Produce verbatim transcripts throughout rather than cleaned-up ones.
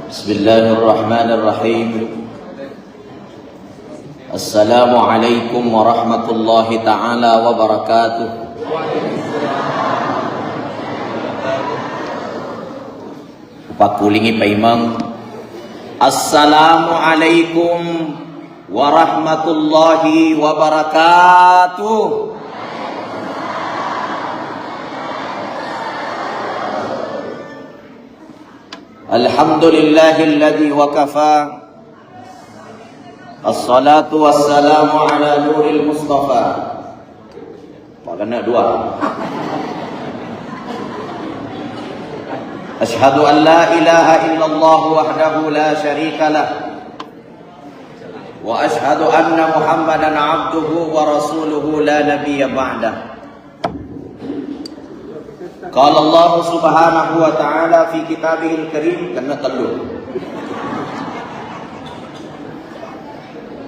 Bismillahirrahmanirrahim. Assalamualaikum warahmatullahi taala wabarakatuh. Pakkulingi Pak Imam. Assalamualaikum warahmatullahi wabarakatuh. Alhamdulillahilladzi wa kafa. Assalatu wassalamu ala nuril mustafa. Makanya dua. Asyhadu an la ilaha illallah wahdahu la syarika lah. Wa asyhadu anna Muhammadan abduhu wa rasuluhu la nabiyya ba'dah. Qala Allah subhanahu wa ta'ala fi kitabihil karim, kena tellu.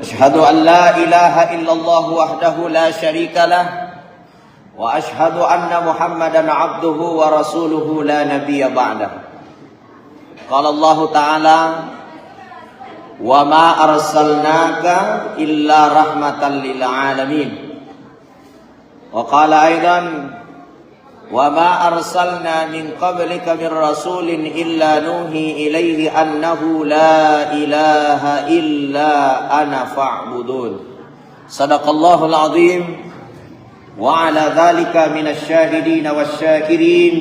Asyhadu an la ilaha illallah wahdahu la syarika lah, wa asyhadu anna Muhammadan abduhu wa rasuluhu la nabiyya ba'dah. Qala Allah ta'ala, wa ma arsalnaka illa rahmatan lil alamin. Wa qala aidan, wa ma arsalna min qablika min rasulin illa nuhi ilaihi annahu la ilaha illa ana fa'budun. Sadaqallahul azim. Wa ala dzalika minasy syahidin wasy syakirin.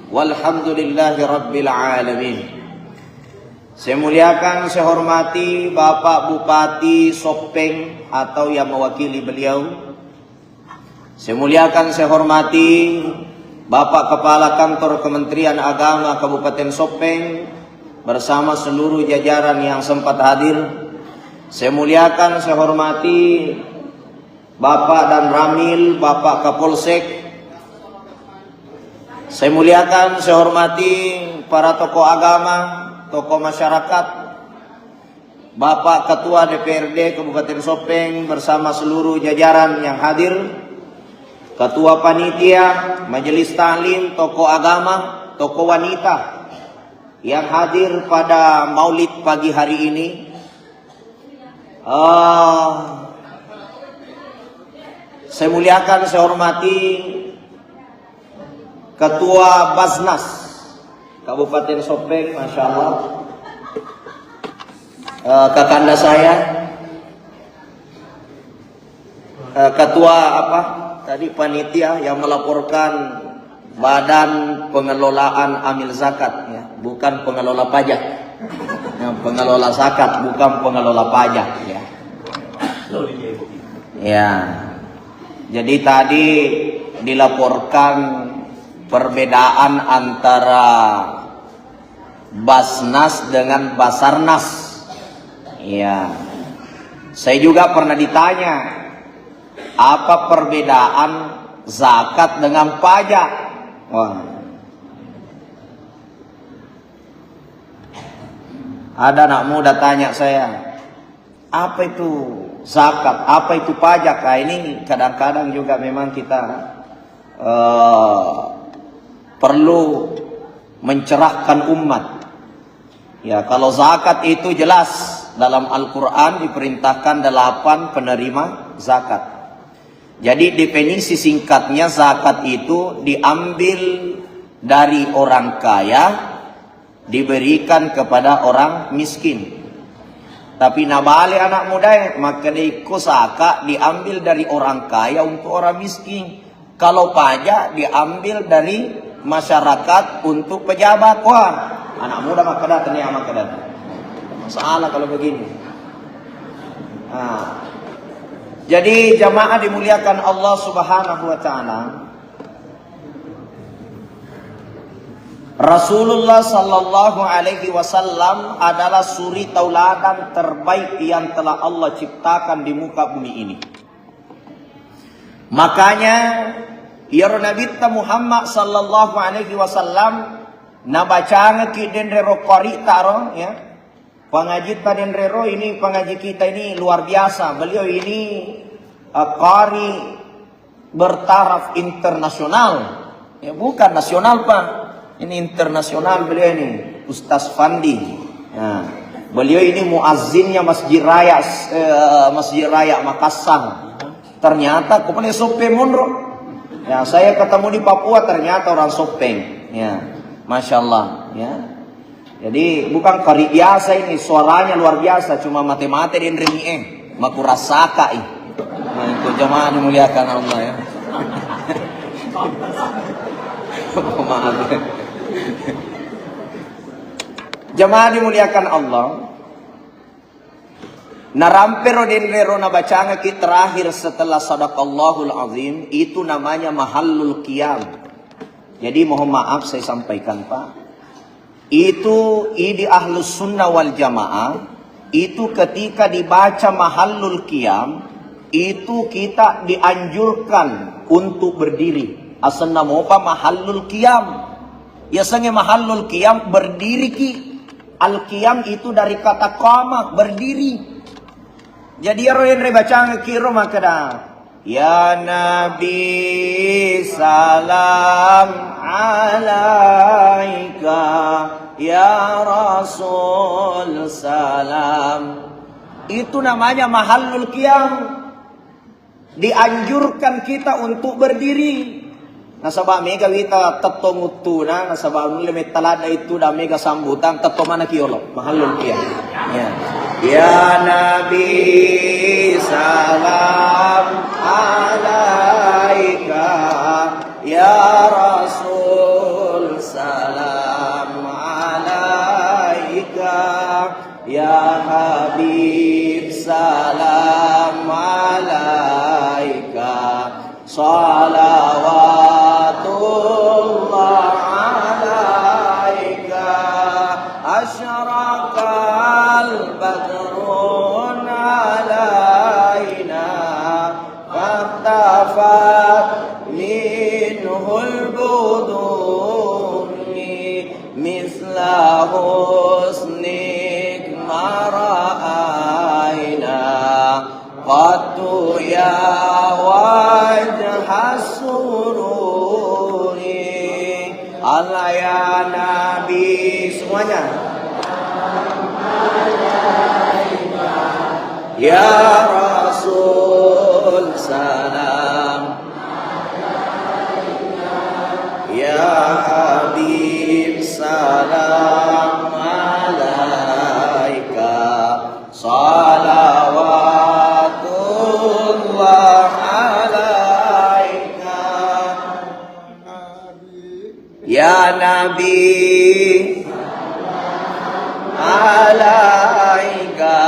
Walhamdulillahi rabbil alamin. Saya muliakan, saya hormati Bapak Bupati Soppeng atau yang mewakili beliau. Saya muliakan, saya hormati Bapak Kepala Kantor Kementerian Agama Kabupaten Soppeng bersama seluruh jajaran yang sempat hadir. Saya muliakan, saya hormati Bapak Danramil, Bapak Kapolsek. Saya muliakan, saya hormati para tokoh agama, tokoh masyarakat, Bapak Ketua D P R D Kabupaten Soppeng bersama seluruh jajaran yang hadir, Ketua Panitia, Majelis Taklim, tokoh agama, tokoh wanita yang hadir pada maulid pagi hari ini. Ah, saya muliakan, saya hormati Ketua Basnas Kabupaten Soppeng, Masya Allah. Eh, kakanda saya, eh, ketua apa tadi, panitia yang melaporkan Badan Pengelolaan Amil Zakat, ya, bukan pengelola pajak. Yang pengelola zakat, bukan pengelola pajak, ya. Ya. Jadi tadi dilaporkan perbedaan antara Basnas dengan Basarnas. Iya. Saya juga pernah ditanya, apa perbedaan zakat dengan pajak? Wah. Ada anak muda tanya saya, apa itu zakat? Apa itu pajak? Nah, ini kadang-kadang juga memang kita, eh, perlu mencerahkan umat. Ya, kalau zakat itu jelas dalam Al-Quran diperintahkan delapan penerima zakat. Jadi definisi singkatnya zakat itu diambil dari orang kaya, diberikan kepada orang miskin. Tapi nabale anak muda, eh, makkedai ko zakat diambil dari orang kaya untuk orang miskin. Kalau pajak diambil dari masyarakat untuk pejabat. Wah, anak muda makkeda, tania makkeda. Masalah kalau begini. Nah, jadi jamaah dimuliakan Allah Subhanahu wa taala, Rasulullah sallallahu alaihi wasallam adalah suri tauladan terbaik yang telah Allah ciptakan di muka bumi ini. Makanya, iyaro Nabitta Muhammad sallallahu alaihi wasallam nabacangeki denre ro qari'ta ro, ya. Pengajitta denre ro, ini pengaji kita ini luar biasa. Beliau ini, eh, qari bertaraf internasional. Ya, bukan nasional, Pak. Ini internasional beliau ini, Ustaz Fandi. Nah, beliau ini muazzinnya Masjid Raya, eh, Masjid Raya Makassar. Ternyata kok mana Soppeng monro. Ya, saya ketemu di Papua, ternyata orang Soppeng. Ya, masya Allah. Ya. Jadi bukan kari biasa ini, suaranya luar biasa, cuma mate-mate di Indonesia. Makurasaka i. Nah, itu jamaah dimuliakan Allah ya. Maaf. Jamaah dimuliakan Allah. Narampero denrero nabacangaki terakhir setelah sadaqallahul azim, itu namanya mahallul qiyam. Jadi mohon maaf saya sampaikan, Pak. Itu idi ahlus sunnah wal jamaah, itu ketika dibaca mahallul qiyam, itu kita dianjurkan untuk berdiri. Asenna mopa mahallul qiyam. Yasengnge mahallul qiyam, berdiriki. Al-qiyam itu dari kata qama, berdiri. Jadi ero enre bacangki ro makkeda, "Ya Nabi salam alaika, ya Rasul salam." Itu namanya mahallul qiyam. Dianjurkan kita untuk berdiri. Nasaba mega wita tettong uttuna, nasaba nulle metta ladda itu da mega sambutan, tettong mana kiolo, mahallul qiyam. Ya. Ya Nabi salam alaika, ya Rasul salam alaika. Ya Habib salam alaika, salawatullah alaika, asyraqal badrun alaina, fahtafat minhul buduni, misla husnik ma ra'aina qattu ya wajhas sururi. Allah ya Nabi semuanya. Ya Rasul salam. Ya Habib salam alaika, salawatullah alaika. Ya Nabi alaika,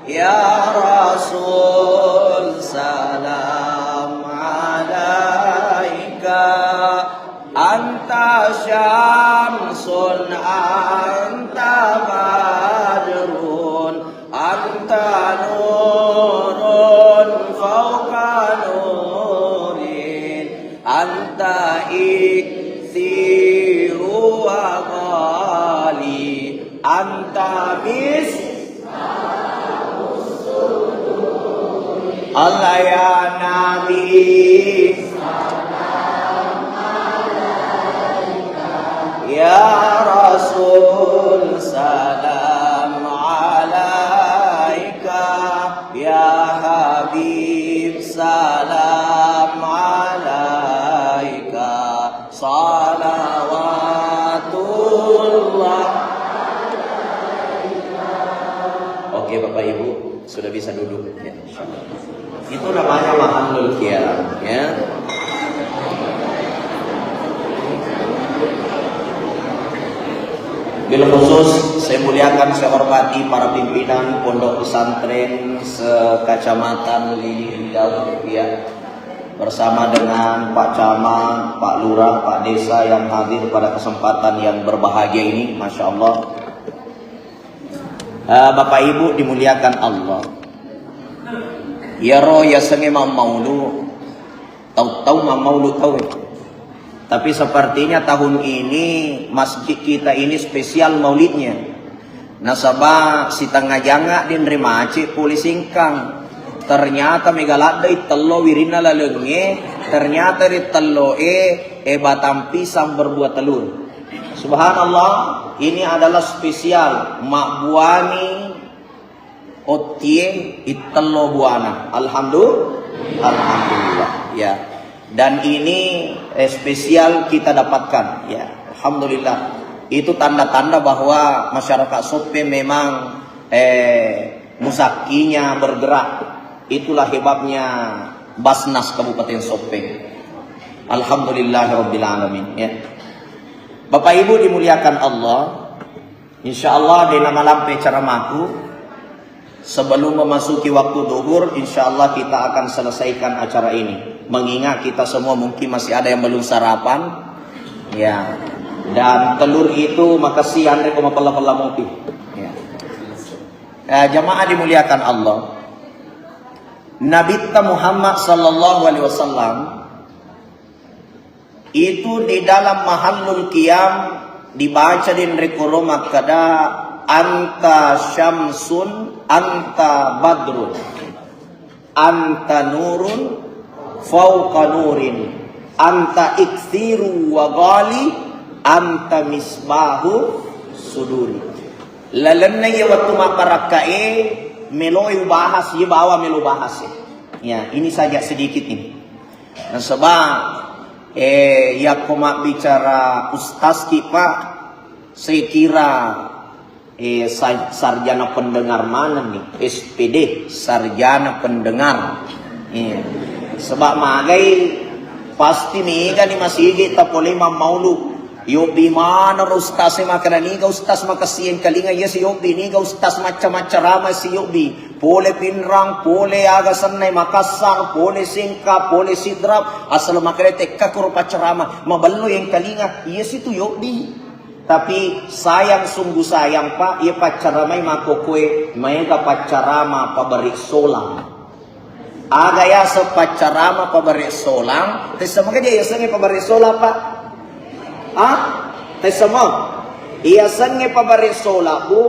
ya Rasul salam alaika. Anta syamsun, anta badrun, anta nurun fauqa nurin, anta iksiru wa ghali, anta mis-, Allah ya Nabi. Ya Rasul salam alaika, ya Habib salam alaika, salawatullah. Oke Bapak Ibu, sudah bisa duduk ya. Itu namanya mahallul qiyam, ya. Bil khusus, saya muliakan, saya hormati para pimpinan Pondok Pesantren se-Kacamatan Lili Hijau, ya, bersama dengan Pak Camat, Pak Lurah, Pak Desa yang hadir pada kesempatan yang berbahagia ini, Masya Allah. Eh, Bapak Ibu dimuliakan Allah. Iyaro yasengnge mammaulu, tau-tau mammaulu tau. Tapi sepertinya tahun ini masjid kita ini spesial maulidnya. Nasaba sitengah janga denre mace pole Singkang. Ternyata mega laddai tello wirinna lalengnge, ternyata ri tello e, e batang pisang berbuah telur. Subhanallah, ini adalah spesial mabbuani ottie ittello buana. Alhamdulillah. Alhamdulillah. Ya. Dan ini eh, spesial kita dapatkan. Ya, alhamdulillah. Itu tanda-tanda bahwa masyarakat Soppeng memang eh, muzakkinya bergerak. Itulah hebatnya Basnas Kabupaten Soppeng. Alhamdulillahirabbil alamin, ya. Bapak Ibu dimuliakan Allah, insya Allah dena malampe ceramaku. Sebelum memasuki waktu duhur, insya Allah kita akan selesaikan acara ini. Mengingat kita semua mungkin masih ada yang belum sarapan, ya. Dan telur itu makasih Andre ko mapella-pella mopi. Ya. Eh, jamaah dimuliakan Allah, Nabitta Muhammad sallallahu alaihi wasallam itu di dalam mahallul qiyam dibaca denre koro makkada, "Anta syamsun, anta badrun, anta nurun fauqa nurin, anta iksiru wa ghali, anta misbahu suduri." Lalenna iya wettu mabbarakkae, meloi ubahas, iya bawa melo bahas. Ya, ini saja sedikit ini. Nasaba, eh, yakko mabbicara ustaz ki, Pak, saya kira eh, sa-, sarjana pendengar maneng ni, S P D, sarjana pendengar. Eh, sebab magai pasti mega ni masigi tapole mammaulu. Yobbi mana ustaz e makkeda niga ustaz makessing kalinga, iya si yobbi niga ustaz macca-macca rama si yobbi. Pole Pinrang, pole aga sennai Makassar, pole Sengka, pole Sidrap, asal makkeda tekka kuro paccerama, mabello yang kalinga, iya si tu yobbi. Tapi sayang, sungguh sayang, Pak, iya paccaramai makkokkoe maega paccarama pabari solang. Aga yaseng paccarama pabari solang, tessa mega je yasengnge pabari solang, Pak? Ah? Tessa mo? Yasengnge pabari solang, Bu,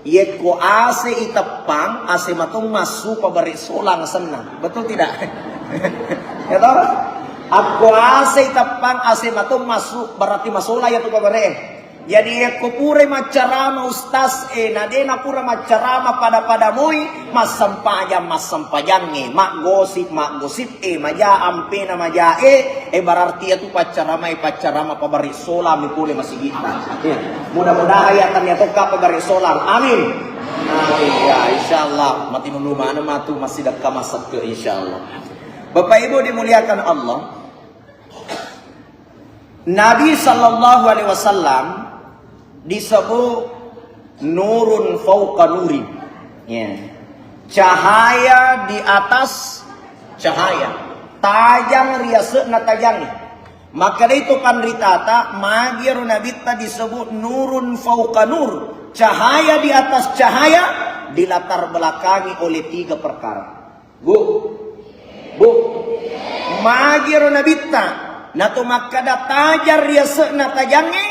yekko ase iteppang, ase matong massu pabari solang senna. Betul tidak? Ya toh? Akko ase iteppang, ase matong massu, berarti masolang ya tu pabari. Jadi, yakko purai maccarama ustaz e, na de napura maccarama pada-pada moi, massempajang, massempajangnge, maggosip, maggosip e, maja ampena maja e, e, berarti yatu paccarama e, paccarama pabari solang mi pole masigitta. Ya. Mudah-mudahan ya tania tokka pabari solang. Amin. Amin. Ya, insyaallah. Matinulu mana matu masih dekka masakke, insyaallah. Bapak Ibu dimuliakan Allah. Nabi sallallahu alaihi wasallam disebut nurun fauqa nurin. Ya. Cahaya di atas cahaya. Tajang riase'na tajangnge. Maka dari itu panritata, magi ero nabitta disebut nurun fauqa nur. Cahaya di atas cahaya, dilatar belakangi oleh tiga perkara. Bu, Bu, magi ero nabitta, nato makkada tajang riase'na tajangnge,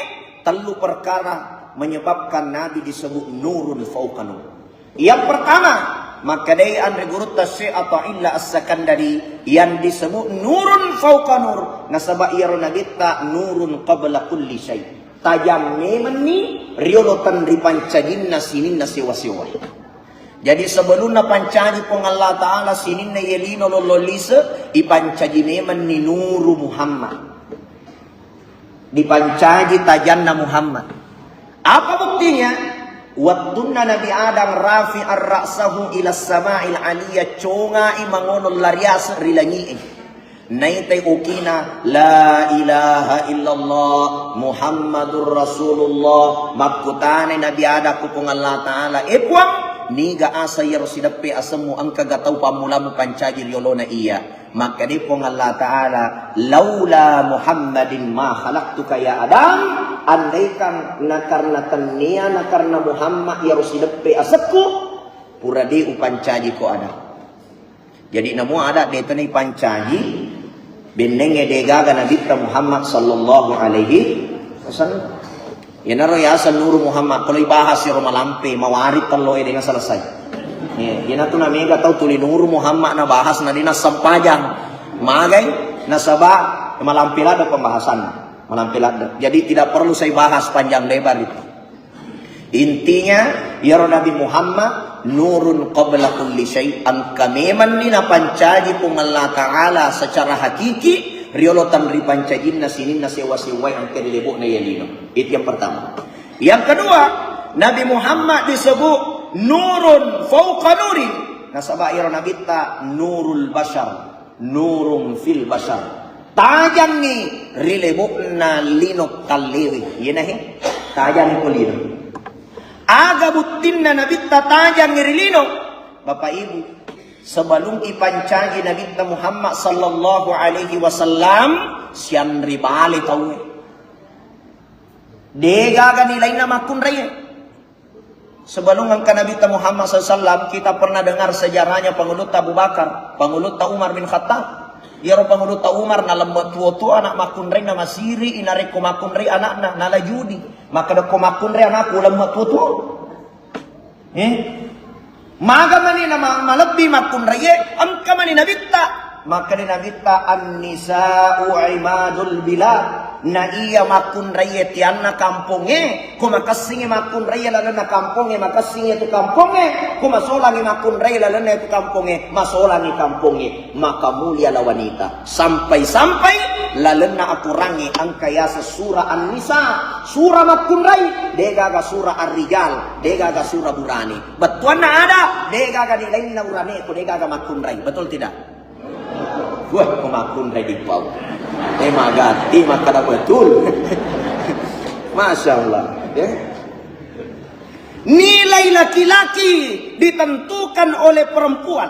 tellu perkara menyebabkan Nabi disebut nurun fauqa nur. Yang pertama, makkedai anre gurutta Syekh Athaillah As-Sakandari, yang disebut nurun fauqa nur, nasaba iyaro nabitta nurun qabla kulli syai. Tajang memenni riolo tenri pancajinna sininna sewa-sewa. Jadi sebelumna pancaji Puang Allah Ta'ala sininna iye lino lollo lise, ipancaji memenni Nuru Muhammad. Dipancaji tajanna Muhammad. Apa buktinya? Wettunna Nabi Adam rafi'ar ra'sahu ila sama'il aliyah, congai mangono lariase ri langi'e. Naitai okina, "La ilaha illallah Muhammadur Rasulullah." Makkutanai Nabi Adam ku Puang Allah Ta'ala, "E Puang, niga asa iyaro sideppe asemmu, engkaga tau pammulamu pancaji riolona iya?" Makkeda Puang Allah Ta'ala, "Laula Muhammadin ma khalaqtuka ya Adam." Andaikan nakarna tennia, nakarna Muhammad iyaro sideppe asekku, pura de upancaji ko Adam. Jadi, namu ada de tena ipancaji, bennengnge de gaga Nabitta Muhammad sallallahu alaihi wasallam. Iyanaro yaseng Nuru Muhammad, kalau ibahas iyaro malampe, mawari tello e de naselesai. Iya, iyanatu namega tau tuli Nuru Muhammad nabahas na de nassempajang. Magai, nasaba malampe ladde pembahasanna. Malampe ladde. Jadi tidak perlu saya bahas panjang lebar itu. Intinya, iyaro Nabi Muhammad nurun qabla kulli syai, engka memanni napancaji Puang Allah Ta'ala secara hakiki, riolo tanripancajinna sininna sewwa-sewwae engka ri lebo'na iya lino. Itu yang pertama. Yang kedua, Nabi Muhammad disebut nurun fauqa nurin. Nasaba iyaro Nabitta nurul bashar, nurun fil bashar. Tajangngi ri lebo'na lino tallewe. Iyena he, tajangngi ko lino. Aga buttinna Nabitta tajangngi ri lino? Bapak Ibu, sebelum ipancaji Nabitta Muhammad sallallahu alaihi wasallam, sianre bale tauwe. Degaga nilainna makkunraie. Sebelum engka Nabitta Muhammad sallallahu alaihi wasallam, kita pernah dengar sejarahnya Pangulutta Abu Bakar, Pangulutta Umar bin Khattab. Iyaro Pangulutta Umar nalemma tuo-tuo ana' makkunrainna masiri, inarekko makkunrai ana'na, nala judi. Makkeda ko makkunrai anakku lemma tuo-tuo. Eh? Maga mani na ma-, malebbi makkunraie, engka mani Nabitta. Makkeda Nabitta, "An-nisa'u imadul bilad." Na iya makkunraie tianna kampongnge, ko makessingngi makkunraie lalenna kampongnge, makessingngi tu kampongnge, ko masolangngi makkunraie lalenna tu kampongnge, masolangngi kampongnge. Maka mulialah wanita. Sampai-sampai lalenna aturangnge engka yaseng sura An-Nisa, sura makkunrai, degaga sura Ar-Rijal, degaga sura burane. Bettuanna ada, degaga nilainna urane ko degaga makkunrai. Betul tidak? Wah, ko makkunrai di pau. Eh, magatti makkada betul. Masya Allah. Ya. Nilai laki-laki ditentukan oleh perempuan.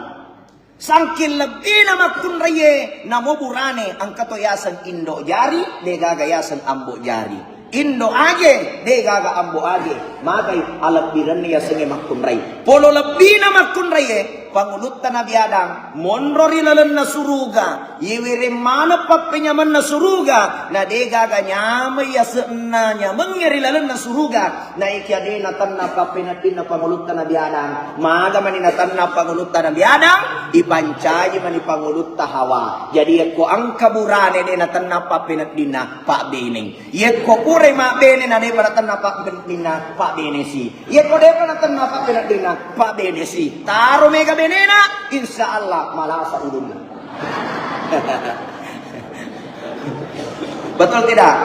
Sangking lebbina makkunraie, namo burane, engka to yaseng indo jari, degaga yaseng ambo jari. Indo aje, degaga ambo aje. Magai alebbirenna yasengnge makkunrai. Polo lebbina makkunraie, Pangulutta Nabi Adam, monro ri lalenna suruga, iwereng maneng pappenyamenna suruga, na degaga nyameng yasenna nyamengnge ri lalenna suruga, naikia de natenna pappeneddinna Pangulutta Nabi Adam. Maga mani natenna Pangulutta Nabi Adam, ipancaji mani Pangulutta Hawa. Jadi, yakko engka burane de natenna pappeneddinna, pabbeneng. Yekko purai mabbene na depa natenna pabbeneddinna, pabbenesi. Yekko depa natenna pabbeneddinna, pabbenesi. Taro mega benena, insya Allah malasa ulunna. Betul tidak?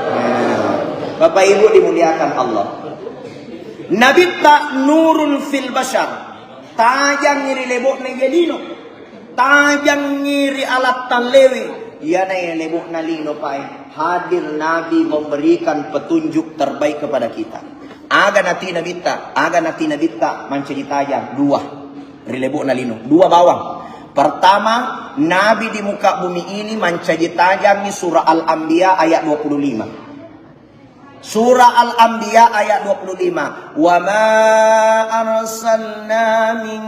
Nah, Bapak Ibu dimuliakan Allah. Nabitta nurun fil bashar. Tajangngi ri lebo'na iya lino. Tajangngi ri alattallewe. Iyana iya lebo'na lino pae. Hadir Nabi memberikan petunjuk terbaik kepada kita. Aga nati Nabitta, aga nati Nabitta mancaji tajang dua ri lebo'na lino, dua bawang. Pertama, Nabi di muka bumi ini mancaji tajangngi surah Al-Anbiya ayat dua puluh lima. Surah Al-Anbiya ayat dua puluh lima. "Wa ma arsalna min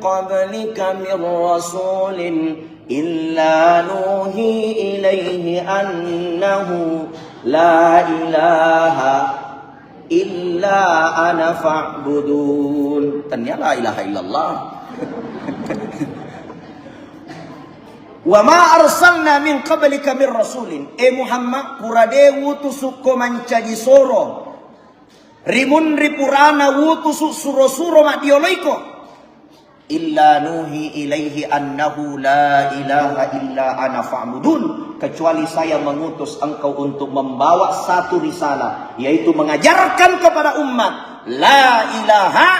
qablika min rasulin illa nuhi ilaihi annahu la ilaha illa ana fa'budun." Tennia la ilaha illallah. "Wa ma arsalna min qablika min rasulin." E Muhammad, pura de utusukko mancaji soro. Rimunri purana utusu suro-suro maddioloiko. "Illa nuhi ilaihi annahu la ilaha illa ana fa'budun." Kecuali saya mengutus engkau untuk membawa satu risalah, yaitu mengajarkan kepada umat, la ilaha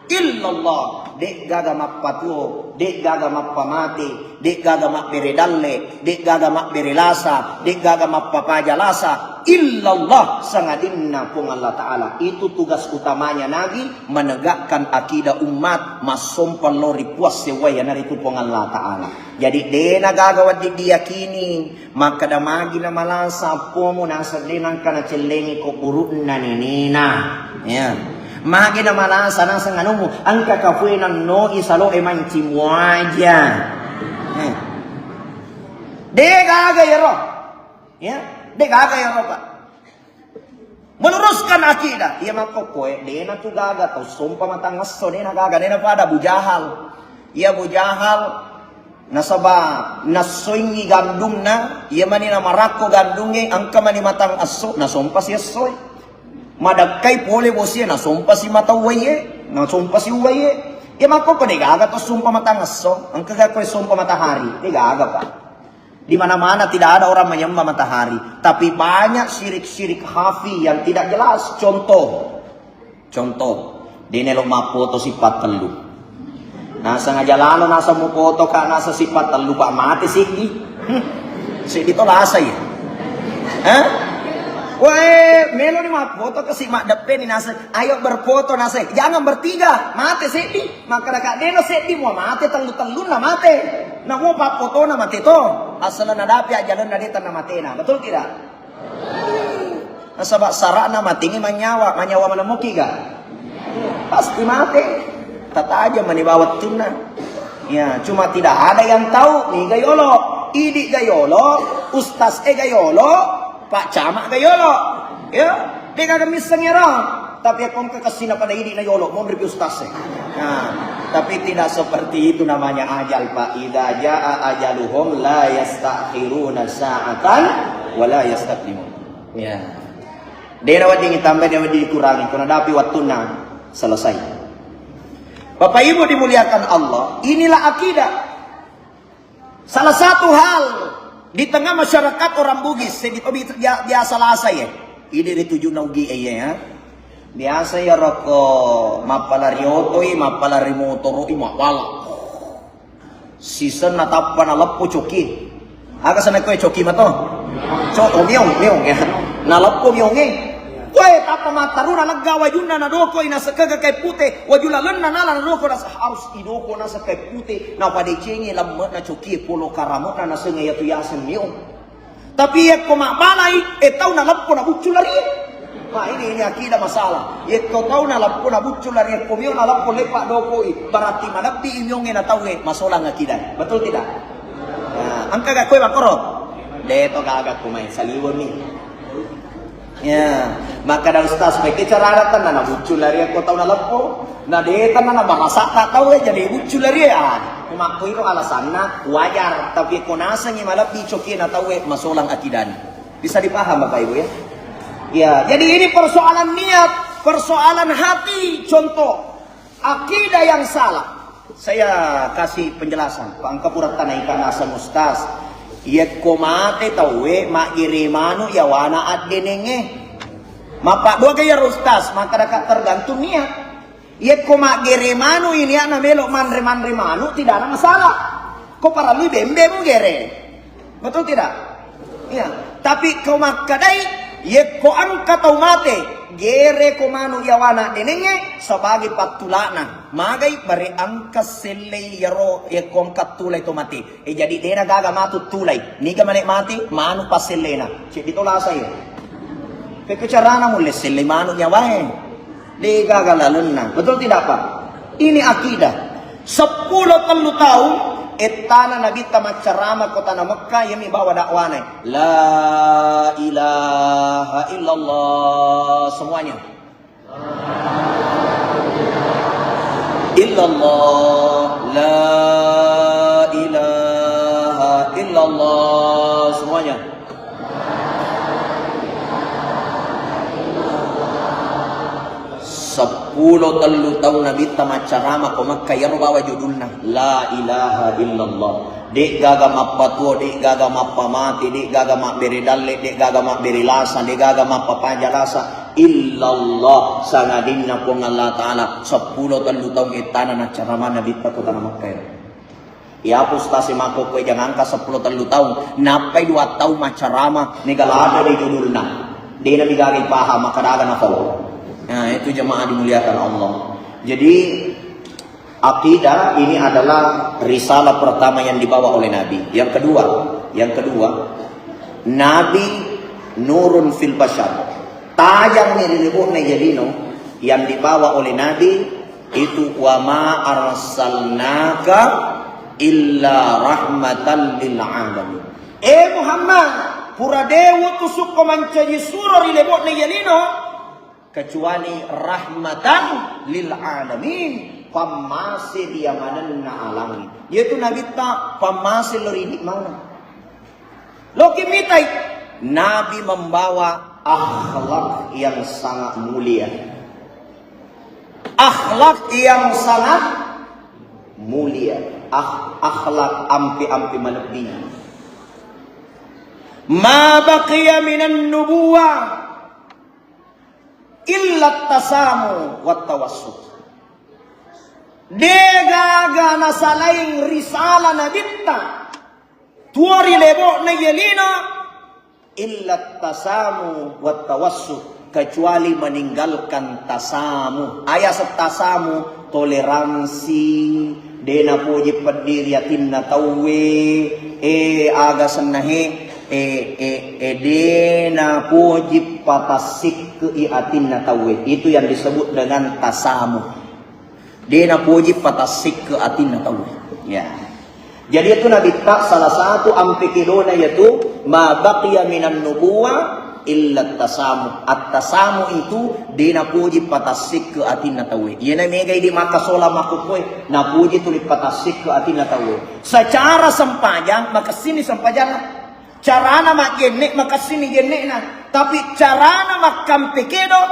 illallah, de'gaga mappatuo, de'gaga mappamate, de'gaga mabbere dalle, de'gaga mabbere lasa, de'gaga mappapaja lasa, illallah, sangadinna Puang Allah Ta'ala. Itu tugas utamanya Nabi, menegakkan akidah umat, massompa lao ri Puang sewwae, iyanaritu Puang Allah Ta'ala. Jadi, de'na gaga wedding diyakini, makkeda magi na malasa appomu naseng de nangka nacellengi ko buru'na nenena. Ya. Magi na malasa naseng anumu, engka kafue nannoi saloe manci muaja. Ya. De gaga iyaro. Ya, de gaga iyaro, Pak. Meluruskan akidah. Iya makkokkoe, de'na tu gaga tau sompa matangngesso, de'na gaga, de'na pada Abu Jahal. Iya Abu Jahal, Nasaba nassoingngi gandungna, iya mani namarakko gandungnge, engka mani matang esso, nasompasi essoe. Madekkai pole bosie, nasompasi mata uwaie, nasompasi uwaie. Iya makkokko degaga to sompa matang esso, engka ga koe sompa matahari, degaga, Pak. Di mana-mana tidak ada orang menyembah matahari, tapi banyak syirik-syirik khafi yang tidak jelas. Contoh, Contoh, de' nelo mappoto sipattellu. Naseng aja lalo naseng mupoto ka naseng sipattellu, Pak, mate seddi. Hmm. Seddi to lasa ya. Hah? Wae, melo ni mappoto ke si maddeppe ni naseng, ayo berfoto naseng. Jangan bertiga, mate seddi. Makkeda ka de' na seddi mua mate tellu-tellunna mate. Na mua pappotona mate to. Asal nadapi ajalenna de' tenna matena. Betul tidak? Nasaba sara'na matengngi manyawa, manyawa malemmuki ga? Pasti mate. Tataja mani bawang tunna. Ya, cuma tidak ada yang tahu, niga yolo. Idi ga yolo, ustaz e ga yolo, Pak Camat ga yolo. Ya, de' gaga misseng ero. Tapi akko engka kessina pada idi na yolo, monri pi ustaz e. Nah, tapi tidak seperti itu namanya ajal, Pak. Idza jaa ajaluhum la yastakhiruna sa'atan wa la yastaqdimun. Ya. De' nawedding ditambai, de' nawedding dikurangi. Ko nadapi wattunna selesai. Bapak Ibu dimuliakan Allah, inilah akidah. Salah satu hal di tengah masyarakat orang Bugis, seddi to bi-, bia-, biasa lasa ya. Ini ri tujuh naugi ya. Biasa ya rokok mappalari otoi, mappalari motoroi, mappala. Sisenna tappa naleppo coki. Aga sana koe coki mato? Co-, oh, miong, miong ya. Naleppo miong e. Koe tappa mattaruna legga wajunna nadokoi nasekega kae pute. Waju lalenna nala nadoko nasa harus idoko nasa kae pute. Napadecengi lemme'na coki e polo karame'na nasenga yatu yaseng miong. Tapi yakko mabbalai, eh, tau naleppo nabuccu larie. Nah, ini, ini akidah masalah. Yakko tau naleppo nabuccu larie, ko mio naleppo lepa dokoi, berarti malebbi imiongnge na tauwe, masolang akidah. Betul tidak? Nah, engka gak kowe makkoro? De to gaga ko mai, saliwenni. Ya, maka ada ustaz, pakai cara tanna nabuccu larie ko tau naleppo. Na de tanna na bahasa tak tau ya jadi buccu larie. Ah, makko iro alasanna wajar, tapi ko nasengi malebbi coki na tauwe masolang akidani. Bisa dipaham Bapak Ibu ya? Ya, jadi ini persoalan niat, persoalan hati. Contoh, akidah yang salah. Saya kasih penjelasan. Pak engka pura tanai ka naseng ustaz. Yekko mate tauwe maggere manu yawana addenenge. Mappaddua ga ya ustaz, maka tergantung niat. Yekko maggere manu ini ana melo manre-manre manu, tidak ada masalah. Ko parallu bembe mu gere. Betul tidak? Iya. Tapi ko makkadai, yekko engka tau mate, gere ko manu yawana denengnge sebagai pattulana. Magai bare engka sellei yaro yekko engka tulai to mate. Eh, jadi dena gaga matu tulai. Niga mane mate, manu passellena. Ceddi to lasa iya. Pekko carana mulle sellei manu nyawae. De gaga lalenna. Betul tidak, Pak? Ini akidah. Seppulo tellu taung, ettana Nabitta maccarama ko tana Mekka, yemi bawa dakwana. La ilaha illallah. Semuanya. Illallah. La ilaha illallah. Semuanya. Seppulo tellu taung Nabitta maccarama ko Mekka, iyaro bawa judulna La ilaha illallah. De'gaga mappatuo, de'gaga mappamate, de'gaga mabbere dalle, de'gaga mabbere lasa, de'gaga mappapaja lasa, illallah, sangadinna Puang Allah Ta'ala. Seppulo tellu taung ettana naccarama Nabitta ko tana Mekka. Iya, Ustaz, e, makkokkoe jangangka seppulo tellu taung, nappai dua taung maccarama, niga lada di judulna. Dena digagai paham, makkadaga nafau. Nah, itu jemaah dimuliakan Allah. Jadi, akidah ini adalah risalah pertama yang dibawa oleh Nabi. Yang kedua, yang kedua, Nabi nurun fil bashar. Tajang ri lebo'na iya lino yang dibawa oleh Nabi itu, "Wa ma arsalnaka illa rahmatan lil alamin." Eh Muhammad, pura de utusukko mancaji suro ri lebo'na iya lino kecuali rahmatan lil alamin. pammase ri yamanenna alangnge. Iyatu Nabitta pammase lo ri idi' maneng. Loki mitai, Nabi membawa akhlak yang sangat mulia. Akhlak yang sangat mulia. Akh-, akhlak ampe-ampe malebbi. Ma baqiya minan nubuwah illa tasamu wat tawassut. Degaga nasalaing risala Nabitta tuo ri lebo'na iye lino, illa tasamu wat tawassut, kecuali meninggalkan tasamu. Ayaseng tasamu, toleransi, de napoji peddi ri atinna tauwe, e, aga senna he, e, e, e, de napoji patassikke'i atinna tauwe. Itu yang disebut dengan tasamu. De napoji patassikke atinna tauwe. Ya. Jadi itu Nabitta salah satu ampe kedona yaitu ma baqiya minan nubuwah illa tasamu. At-tasamu itu de napoji patassikke atinna tauwe. Iyana mega idi' makkasola makkukkoe, napoji tuli patassikke atinna tauwe. Secara sempajang, makessini sempajanna. Carana majjenne', makessini jenne'na. Tapi carana makkampe kedo,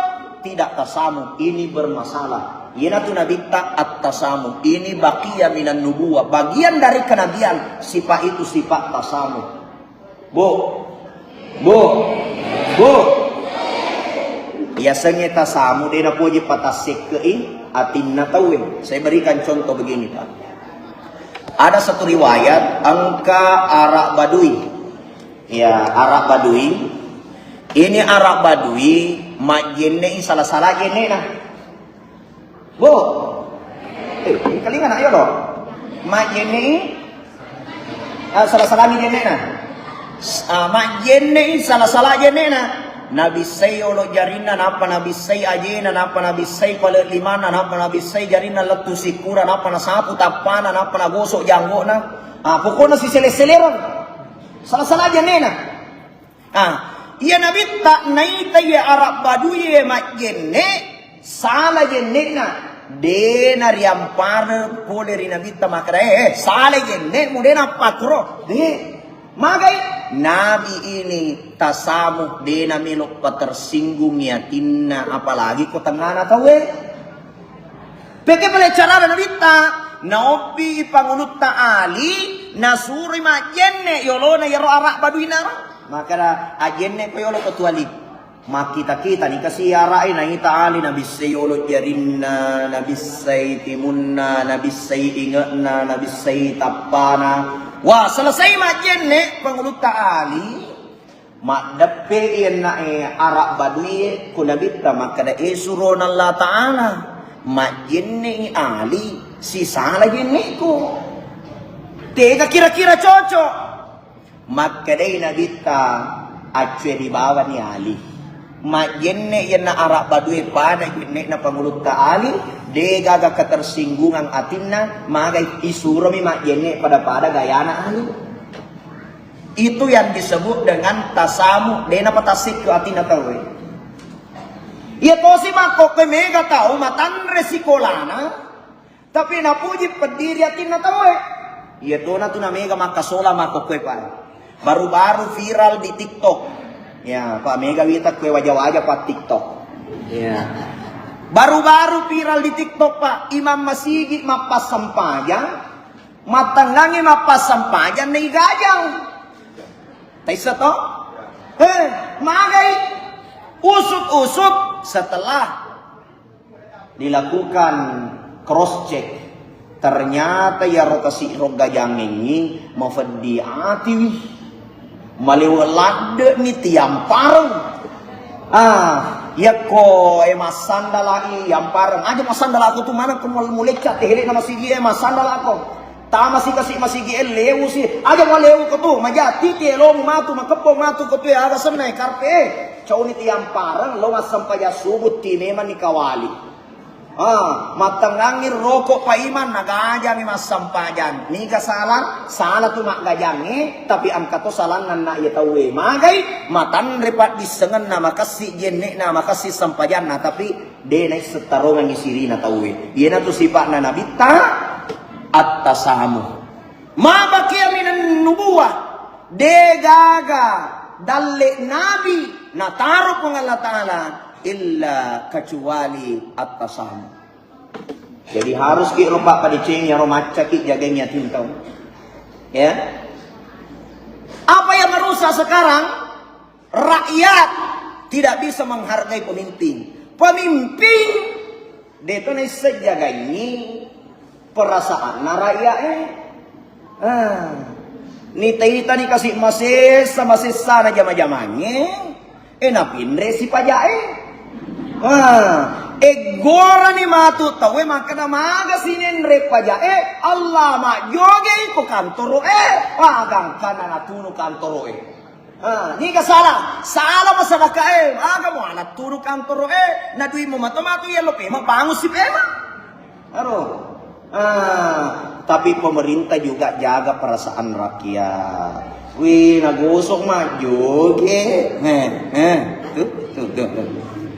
tidak tasamu. Ini bermasalah. Iyanatu Nabitta at-tasamu. Ini baqiya minan nubuwah. Bagian dari kenabian. Sifat itu sifat tasamu. Bu. Bu. Bu. Yasengnge tasamu, de napoji patassekke'i atinna tauwe. Saya berikan contoh begini, Pak. Ada satu riwayat, engka Arab Badui. Ya, Arab Badui. Ini Arab Badui majjenne'i sala-sala jenne'na. Bu. Eh, engkalinga nak yolo. Majjenne'i, ah, sala-salani jenne'na. S-, ah, majjenne'i sala-sala jenne'na. Nabissai olo jarinna, nappa nabissai ajena, nappa nabissai pale limanna, nappa nabissai jarinna lettu sikkura, nappa nasapu tappana, nappa nagosok janggo'na. Ah, pokokna sisele-selereng. Sala-sala jenne'na. Ah, iya Nabitta naita iya Arab Badui majjenne', sala jenne'na. De nariampareng pole ri Nabitta makkeda, "Eh, eh, sala jenne'mu, de nappakuro." De. Magai? Nabi ini tasamu, de namelo patersinggungi atinna, apalagi ko tengngana tauwe. Peke pale carana Nabitta, naobbi Pangulutta Ali, nasuroi majjenne' yolona iyaro Arab Baduinaro. Makkeda, "Ajjenne' ko yolo Ketua Ali." Makkita-kita ni kasi Arab e, naita Ali, nabissai yolo jarinna, nabissai timunna, nabissai inge'na, nabissai tappana. Wah, selesai majjenne' Pangulutta Ali. Maddeppe'i enna'e Arab Baduie ku Nabitta makkeda, "E surona Allah Ta'ala, majjenne'i Ali, sisala jenne'ku. Tega kira-kira cocok?" Makkedai Nabitta, "Accue bawani Ali. Majjenne' yenna Arab Badue pada jenne'na Pangulutta Ali, degaga ketersinggungan atinna, magai isuromi majjenne' pada-pada gayana Ali." Itu yang disebut dengan tasamu, de napatassikke atinna tauwe. Iya tosi makkokkoe mega tau matanre sikolana, tapi napuji peddi ri atinna tauwe. Iya tona tu namega makkasola makkokkoe, Pak. Baru-baru viral di TikTok. Ya, Pak, mega wita kue waja-waja, Pak, TikTok. Ya. Baru-baru viral di TikTok, Pak. Imam masigi mappassempajang, mattengngangngi mappassempajang naigajang. Taissa to? Eh, magai. Usut-usut setelah dilakukan cross check, ternyata iyaro tasi'rong gajangengngi mafeddi atiwi. Malewe ladde'ni tiampareng. Ah, yakko e massandala'i yampareng. Aja massandala'ko tu maneng ko mul-, mulecca te hele'na masigi e massandala'ko. Tamasi kasi masigi e lewusi. Aja malewu ko tu, majati ti elomu matu, makeppo matu ko tu e aga senna e karpe e. Cauni tiampareng, lo massempajang subuh ti memang ni kawali. Ah, mattengngangngi roko paiman, nagajangi massampajang. Niga salah? Salah tu maggajangnge, tapi engka to salanna anna iya tauwe. Magai? Matanre paddissengenna, makessi jenne'na, makessi sempajanna, tapi de naisseng tarongengngi sirina tauwe. Iyanatu sipa'na Nabitta, at-tasamuh. Ma baqiya minan nubuwah, de gaga dalle nabi nataro Puang Allah Ta'ala illa kecuali at-tasamuh. Jadi harus ki ro, Pak, padecengi ro, maccaki jagengi atinta. Ya. Apa yang merusak sekarang? Rakyat tidak bisa menghargai pemimpin. Pemimpin de to naisseng jagai perasaanna rakyat e. Ah. Nita-ita ni kasi masessa, masessana jama-jamangnge. E napinre si pajak e. Ah. Eggorani matu tauwe makkeda maga sinenre pajak e. Allah majjoge ko kantoro e. Agangkana natunu kantoro e. Ah, niga salah? Salah masadakae. Aga mo anak turu kantoro e, na duimu mato-mato iya lo pema bangun si pema. Aro. Ah, tapi pemerintah juga jaga perasaan rakyat. Wih, nagosok mah joge. Eh, eh, tuh, tuh, tuh, tuh.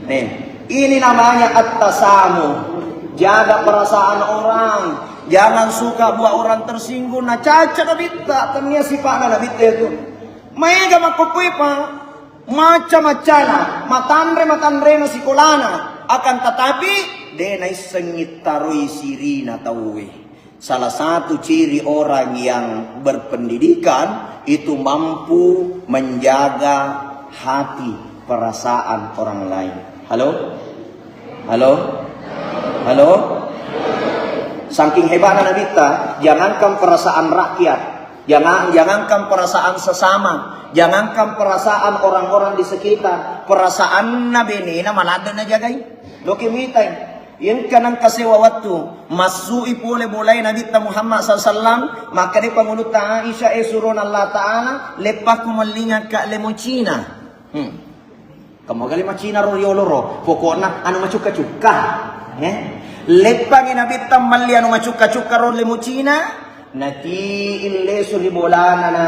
Nih, ini namanya at-tasamuh. Jaga perasaan orang. Jangan suka buat orang tersinggung. Nah, caca nabitta, tania sifat nabitta itu. Maega makkokkoe, Pak. Macca-maccana, matanre-matanrena sikolana, akan tetapi de naissengngi taroi sirina tauwe. Salah satu ciri orang yang berpendidikan itu mampu menjaga hati, perasaan orang lain. Halo? Halo? Halo? Saking hebatnya Nabitta, jangankan perasaan rakyat, jangan, jangankan perasaan sesama, jangankan perasaan orang-orang di sekitar, perasaanna benena maladde najagai. Loki mitai, yang kanang kasewa waktu, masui pole bolai Nabitta Muhammad sallallahu alaihi wasallam, maka dia pangulutta Aisyah, eh, surona Allah Ta'ala, leppakku mellinga ka lemocina. Hmm. Kamu gali macina ro riolo ro. Pokokna anu macukka-cukka. Eh? Leppangi Nabitta melli anu macukka-cukka ro lemucina. Nati illesu ri bolana na,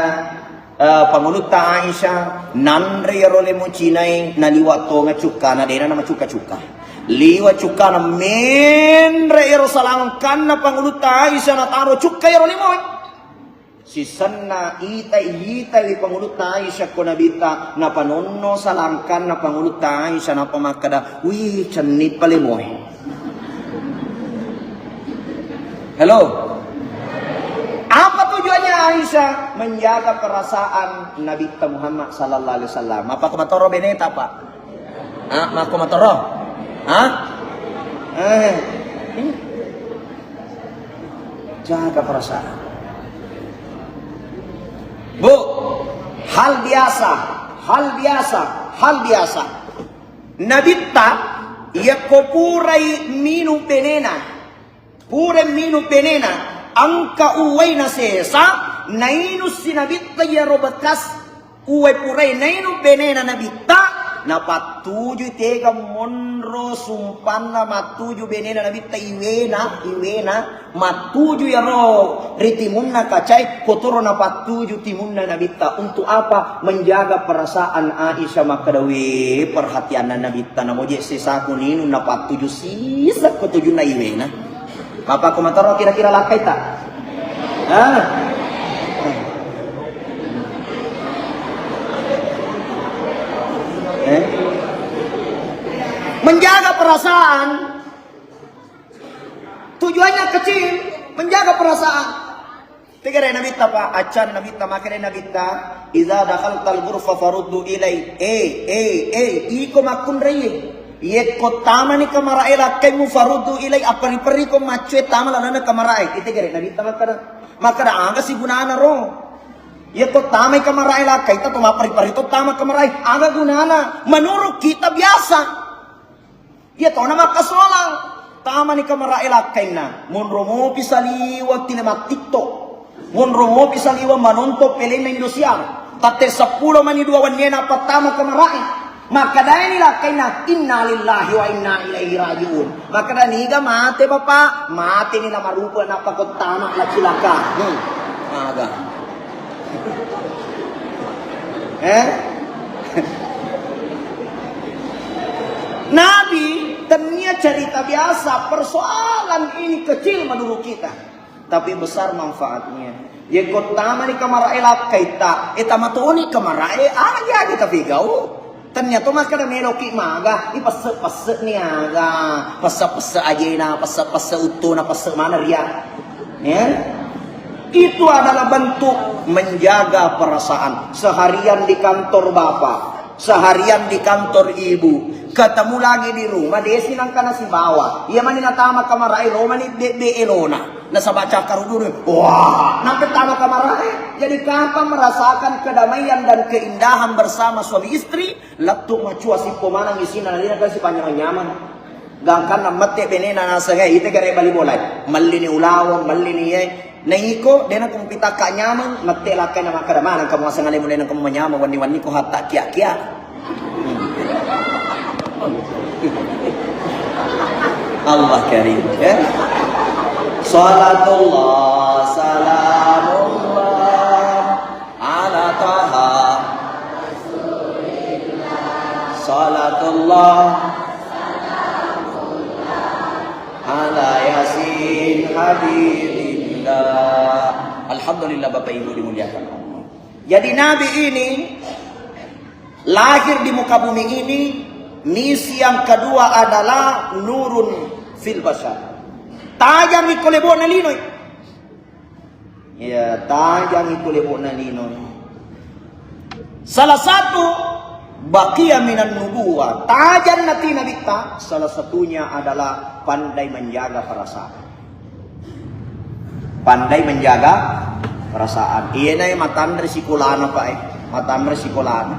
eh, pangulutta Aisyah. Nanre iyaro lemucinai naliwa tonga cukkana dena na macukka-cukka. Liwa cukkana menre iyaro salangkanna pangulutta Aisyah nataro cukka iyaro lemoi. Sisenna ita, itai wi pangulutta Aisyah ko Nabitta, napanonno salangkanna pangulutta Aisyah, nappa makkeda, "Wih, cenni palemoe." Halo? Apa tujuannya Aisyah? Menjaga perasaan Nabitta Muhammad sallallahu alaihi wasallam. Apa ko matoro beneta, Pak? Ah, makko matoro? Ah? Eh. Jaga perasaan. Bu, hal biasa, hal biasa, hal biasa. Nabitta, yakko purai minung benena, pura minung benena, engka uwai nasesa, nainung si Nabitta iyaro bekas uwai purai nainung benena Nabitta, napattujui tega monro sumpanna mattuju benena Nabitta iwena, iwena, mattuju iyaro ri timunna kacae, kotoro napattuju timunna Nabitta. Untuk apa? Menjaga perasaan Aisyah makkeda, "We, perhatianna Nabitta, namoje sesaku ninung napattuju sisek ko tujunna iwena." Mapakko matoro kira-kira lakkaita? Ah. Eh? Menjaga perasaan. Tujuannya kecil, menjaga perasaan. Tegere Nabitta, Pak, accan Nabitta, makere Nabitta, "Idza dakhaltal ghurfa faruddu ilai." Eh, eh, eh, iko makkunraie. Yekko tamani kamara'e lakkaimu, faruddu ilai, apperi-periko maccue tama lalenna kamara'e. Itegere Nabitta makkada. Makkada aga sigunana ro. Yekko tamai kamara'e lakkaita to mapperi-peri to tama kamara'e. Aga gunana? Menurut kita biasa. Iya tona makkasolang. Tamani kamara'e lakkainna. Monro mopi saliweng tile mattitto. Monro mopi saliweng manonton pelenna Indosiar. Tatte seppulo mani dua wennie nappa tama kamara'e. Makkedani lakkainna, "Innalillahi wa inna ilaihi raji'un." Makkeda, "Niga mate, Bapak?" "Mateni la marupa nappa kottama la cilaka." Hmm. Aga. Eh? Nabi tennia cerita biasa, persoalan ini kecil menurut kita. Tapi besar manfaatnya. Yekko tamani kamarae lakkaitta, e tama toni kamarae, aja kita pigau. Tennia to makkeda meloki maga, ipesse-pesse ni aga, pesse-pesse ajena, pesse-pesse uttuna, pesse mana ria. Ya? Itu adalah bentuk menjaga perasaan. Seharian di kantor bapak, seharian di kantor ibu, ketemu lagi di rumah, desi nangkana sibawa. Iya mani natama kamarae, romani bebbe elona. Nasaba cakkaruduru, wah, nampe tama kamarae. Jadi kapan merasakan kedamaian dan keindahan bersama suami istri, lettu macua sippo manang isina, nadina kasi panyamang-nyamang. Gangkanna mette benena nasengnge, ite gare bali bolai. Mellini ulaweng, mellini ye. Naiko dena kumpitakka nyameng, mette lakkai na makkeda maneng kamu aseng alemu dena kamu manyameng, wenni-wenni ko hatta kia-kia. Allah Karim, ya. Salatullah, salamullah ala Taha. Salatullah ala Yasin Habibillah. Alhamdulillah, Bapak Ibu dimuliakan Allah. Jadi Nabi ini lahir di muka bumi ini, misi yang kedua adalah nurun fil bashar. Tajang iko lebo'na lino. Ya, tajang iko lebo'na lino. Salah satu baqiya minan nubuwah, tajang nati nabitta, salah satunya adalah pandai menjaga perasaan. Pandai menjaga perasaan. Iyena matanre sikolana, Pak, eh. Matanre sikolana.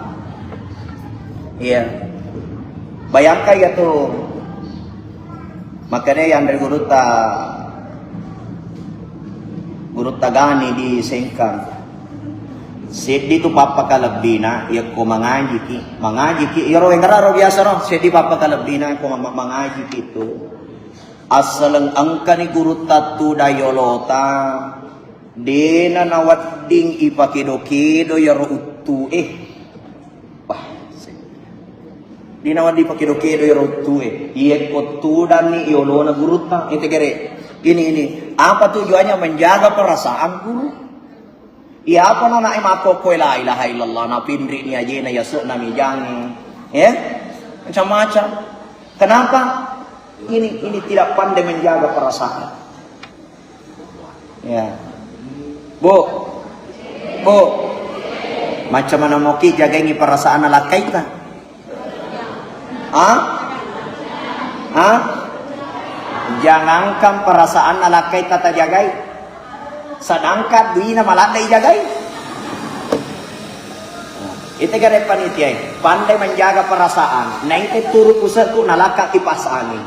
Iya. Bayangkan ya tuh. Makanya yang dari gurutta, gurutta Gani di Sengkang. Seddi tu pappakalebbina, yakko mangajiki, mangajiki, iyaro engkara ro biasa ro, seddi pappakalebbina, yakko ma-, mangajiki tu. Assaleng engkani gurutta tudang yolota, dena nawedding ipakedo-kedo yaro uttu e. Wah, se-, dena nawedding ipakedo-kedo yaro uttu e. Iyekko tudanni yolona gurutta, ete gere. Ini, ini. Apa tujuannya? Menjaga perasaan guru. Iya, apa nanae makkokkoe la ilaha illallah, napinri ni ajena, yase'na mijangi, ya, macam-macam. Kenapa? Ini, ini tidak pandai menjaga perasaan. Ya. Bu, Bu, macam mana moki jagai perasaan lakkaita? Ah? Ah? Jangankan perasaan lakkaita tajagai. Sedangkan duina maladde ijagai. Ite gare panitia, pandai menjaga perasaan. Naite turu pusekku nalakka kipas angin.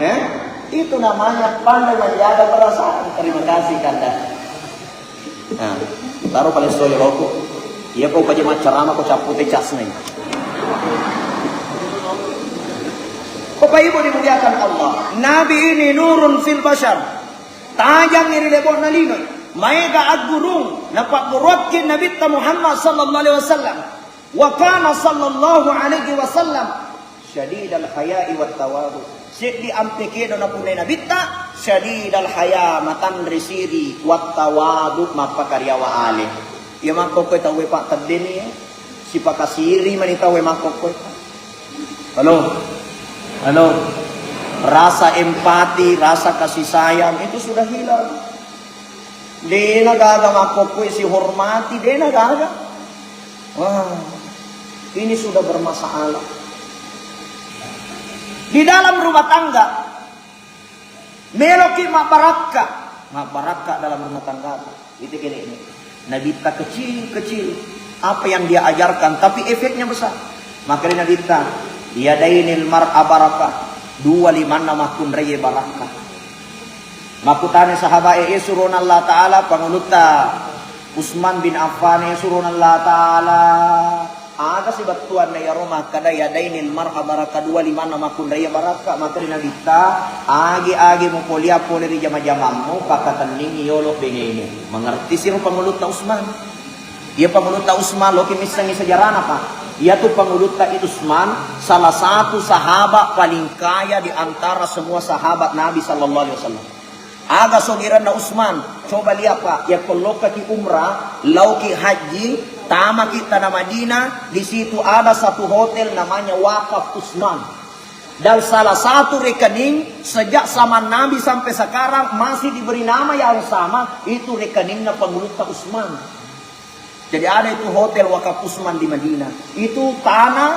Eh? Itu namanya pandai menjaga perasaan. Terima kasih, Kanda. Nah, taro pale soyo loko. Iya ko paja maccarama ko cappute casna. Bapak Ibu dimuliakan Allah, Nabi ini nurun fil bashar. Tajang ri lebo'na lino. Maega aggurung napagguruakki Nabitta Muhammad sallallahu alaihi wasallam. Wa kana sallallahu alaihi wasallam syadidal haya'i wat tawadu. Seddi ampe kedo napunnai Nabitta, syadidal haya, matanre siri, wat tawadu, mappakariawa ale. Iya makkokkoe tauwe, Pak, teddeni, eh. Sipakasiri mani tauwe makkokkoe. Halo? Halo? Rasa empati, rasa kasih sayang itu sudah hilang. Dena gaga makkokkoe sihormati, dena gaga. Wah, ini sudah bermasalah. Di dalam rumah tangga, meloki mabbarakka, mabbarakka dalam rumah tangga. Itu kene ini. Nabitta kecil-kecil, apa yang dia ajarkan, tapi efeknya besar. Makanya Nabitta, yadainil mar'a barakah, dua limanna makkunraie barakka. Makkutana sahabae, "E surona Allah Ta'ala, pangulutta Utsman bin Affan, e surona Allah Ta'ala, Aga sibettuanna iyaro makkeda, "Yadainil mar'a baraka," dua limanna makkunraie barakka. Makkeda Nabitta, "Agi-agi mupolia pole ri jama-jamammu, pakkatenningi yolo benemu." Mengerti siro Pangulutta Utsman. Iya Pangulutta Utsman, loki missengi sejarana, Pak. Iyatu Pangulutta Utsman salah satu sahabat paling kaya di antara semua sahabat Nabi sallallahu alaihi wasallam. Aga sogiranna Utsman? Coba lihat, Pak, yakko lokkaki umrah, lauki haji, tamaki tanah Madinah, di situ ada satu hotel namanya Wakaf Utsman. Dan salah satu rekening sejak zaman Nabi sampai sekarang masih diberi nama yang sama, itu rekeningnya Pangulutta Utsman. Jadi ada itu hotel Wakaf Utsman di Madinah. Itu tanah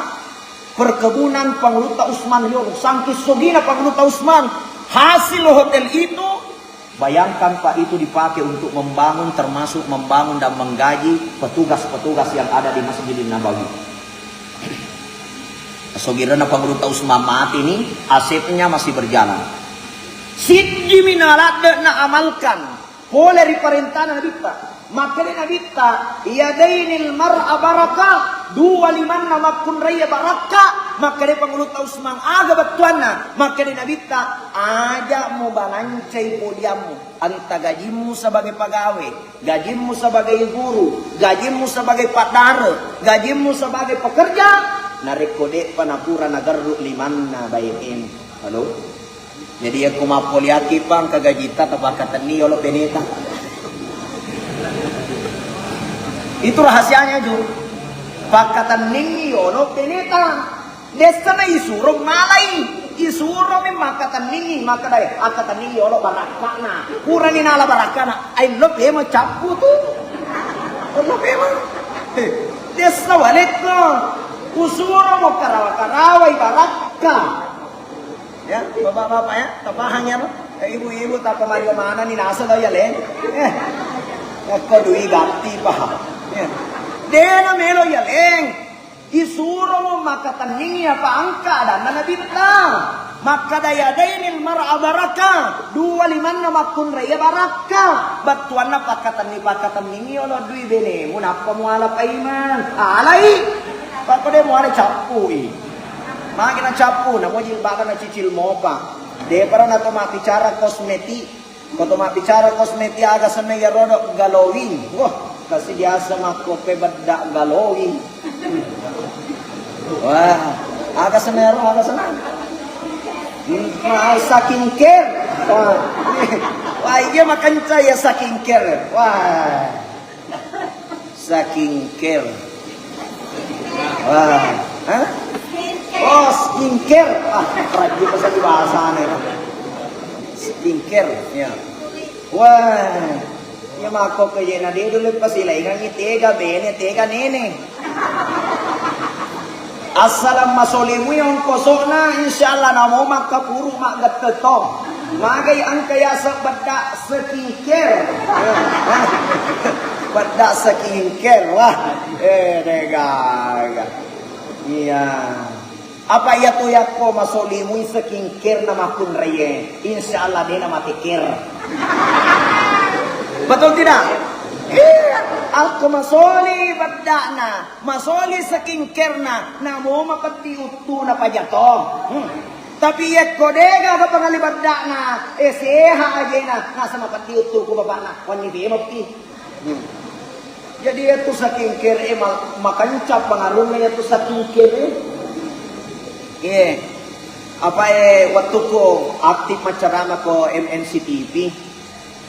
perkebunan Pangulutta Utsman riolo. Sangking sogina Pangulutta Utsman, hasil hotel itu, bayangkan, Pak, itu dipakai untuk membangun, termasuk membangun dan menggaji petugas-petugas yang ada di Masjidin Nabawi. Sogiranna Pangulutta Utsman mati ni, asetnya masih berjalan. Siddimi naladde na amalkan. Pole ri parentana Nabitta. Makkeda Nabitta, "Yadainil mar'a baraka," dua limanna makkunraie barakka. Makkeda Pangulutta Utsman, "Aga bettuanna?" Makkeda Nabitta, "Aja mubalancai poliammu, anta gajimmu sebagai pagawe, gajimmu sebagai guru, gajimmu sebagai paddare, gajimmu sebagai pekerja, narekko de'pa napura nagerru limanna bainemu." Halo? Jadi, yakko mappoliaki, Pak, engka gajita, tapakkatenni yolo beneta. Itu rahasianya, Ju. Pakkatenningi yolo beneta. Dessana isuro malai. Isuromi makkatenningi, makkedai, "Akkatenningi yolo barakkana." Purani nala barakkana, ai lo pema cappu tu. Lo pema. Eh, dessa walekko. Usuromo karawa-karawai barakka. Ya, bapak-bapak ya, tapahang ya, Pak? Ya, ibu-ibu, tappa mario mana ni nasa lo ya, Leng? Eh, wakko dui gatti, Pak. Ya. Dena melo ya, Leng. Isuromo makkatenningi apa engka adanna Nabitta. Makkada yadainil mar'a baraka, dua limanna makkunrai ya barakka. Bettuanna pakkatenni-, pakkatenningi yolo dui benemu, nappa muala paimeng. Alai. Pakko de muala cappui. Magi nacappu, namo jilbabna nacicil mopa. Depara nato mabbicara kosmetik. Ko to mabbicara kosmetik aga senna iyaro do glowing. Wah, kasi biasa makkope bedda glowing. Wah, aga senna iyaro, aga senna. Hmm, ma-, skincare. Wah. Wah, iya makanca ya skincare. Wah. Skincare. Wah, hah? Oh, skincare. Ah, rajin bahasa, bahasane. Skincare, ya. Wah, iya makko ke yena de dulu pasilaingangi tega bene, tega nene. Assalang masolimui ongkosokna, insyaallah namo makkapuru maggette to. Magai engka yaseng bedda skincare. Bedda skincare, wah. Eh, degaga. Iya. Apa iya to yakko masolimui skincare na makkunraie? Insyaallah dena mate care. Betul tidak? Iya. Akko masoli beddana. Masoli skincare-na, namo mapeddi uttuna pajato. Hmm. Tapi yekko degaga pangali beddana, eh, sehat ajena, nasa mapeddi uttuku bapakna, wenni pemeppi. Hmm. Jadi yatu skincare, eh, ma-, makanca pengaruhnya yatu skincare, eh. Iya. Apa, eh, waktuku aktif maccarama ko M N C T V.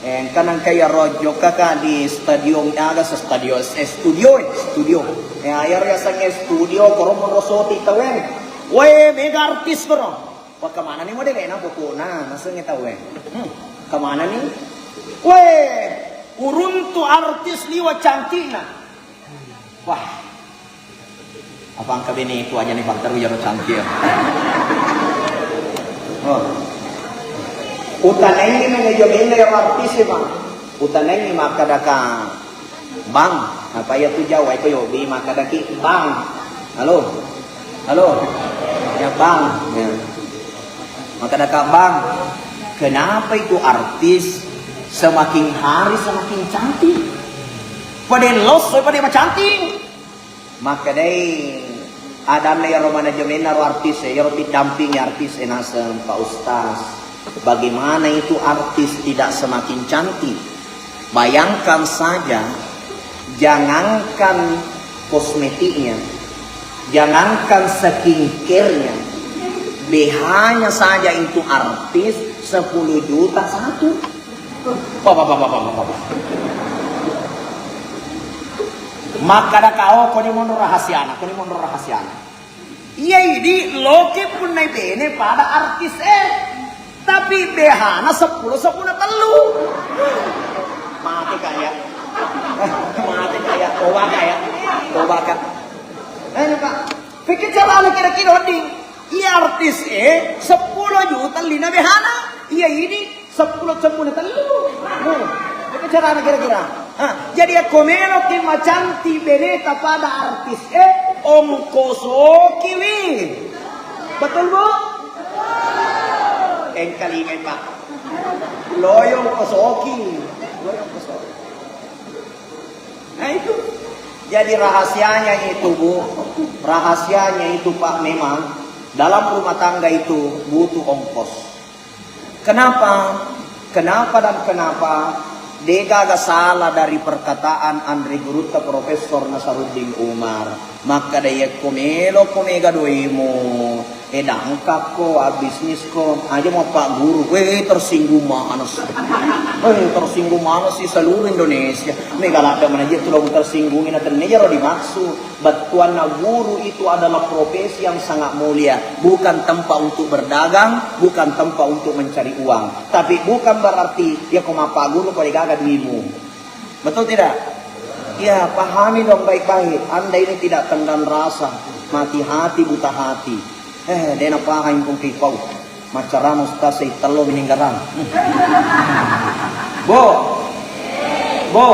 Eh, engka nangka iyaro jokkaka di stadion, aga se-, stadion, eh, studio, eh, studio. Eh, iyaro yasengnge studio, koro monro soti tauwe. Woi, mega artis koro. Wah, kemanani modelena pokokna, nasengnge tauwe. Hmm, kemanani? Woi, uruntu artis liwa cantikna. Wah. Apa engka beneku ajani patteru iyaro cangkir. Oh. Utanaingi manajemenna iyaro artis, Pak. Utanaingi makkadaka, "Bang," apa iya tu Jawa, iko yobi makkadaki, "Bang." Halo. Halo. Ya, Bang. Ya. Makkadaka, "Bang, kenapa itu artis semakin hari semakin cantik? Pada losso, pada macantik." Makkedai adanna iyaro manajemenna ro artis e, iyaro tiddampingi artis e naseng, "Pak Ustaz, bagaimana itu artis tidak semakin cantik? Bayangkan saja, jangankan kosmetiknya, jangankan skincare-nya, B H-nya saja itu artis sepuluh juta satu." Makkada kau, "Koni monro rahasiana, koni monro rahasiana." Iya idi loki punnai bene pada artis e. Tapi B H-na seppulo, seppulo tellu. Mati kaya. Mati kaya. Toba kaya. Toba ka. Eh, Pak. Pikir carana kira-kira, Ding. Iya artis e seppulo juta lina B H-na. Iya idi seppulo cemmuna tellu. Nah, itu carana kira-kira. Ha, jadi akko meloki macanti beneta pada artis e, ongkosokiwi. Betul, Bu? Engkalingai, Pak. Loyo ongkosoki. Loyo ongkosoki. Nah, itu. Jadi rahasianya itu, Bu. Rahasianya itu, Pak, memang dalam rumah tangga itu butuh ongkos. Kenapa? Kenapa dan kenapa? Degaga salah dari perkataan Andre Gurutta Profesor Nasaruddin Umar. Makkeda, "Yekko meloko mega doimu, e dangkakko, abbisnisko, aja mappagguru." Weh, tersinggung maneng si. Weh, tersinggung maneng si seluruh Indonesia. Mega ladde maneng je tu lo tersinggungi, na tenne jaro dimaksud. Bettuanna, guru itu adalah profesi yang sangat mulia, bukan tempat untuk berdagang, bukan tempat untuk mencari uang. Tapi bukan berarti ya ko mappaguru ko degaga duimu. Betul tidak? Ya, pahami dong baik-baik. Anda ini tidak tenggang rasa, mati hati, buta hati. Eh, dena paham pun kipau. Maccarama ustaz, saya tello meninggaran. Bu, Bu,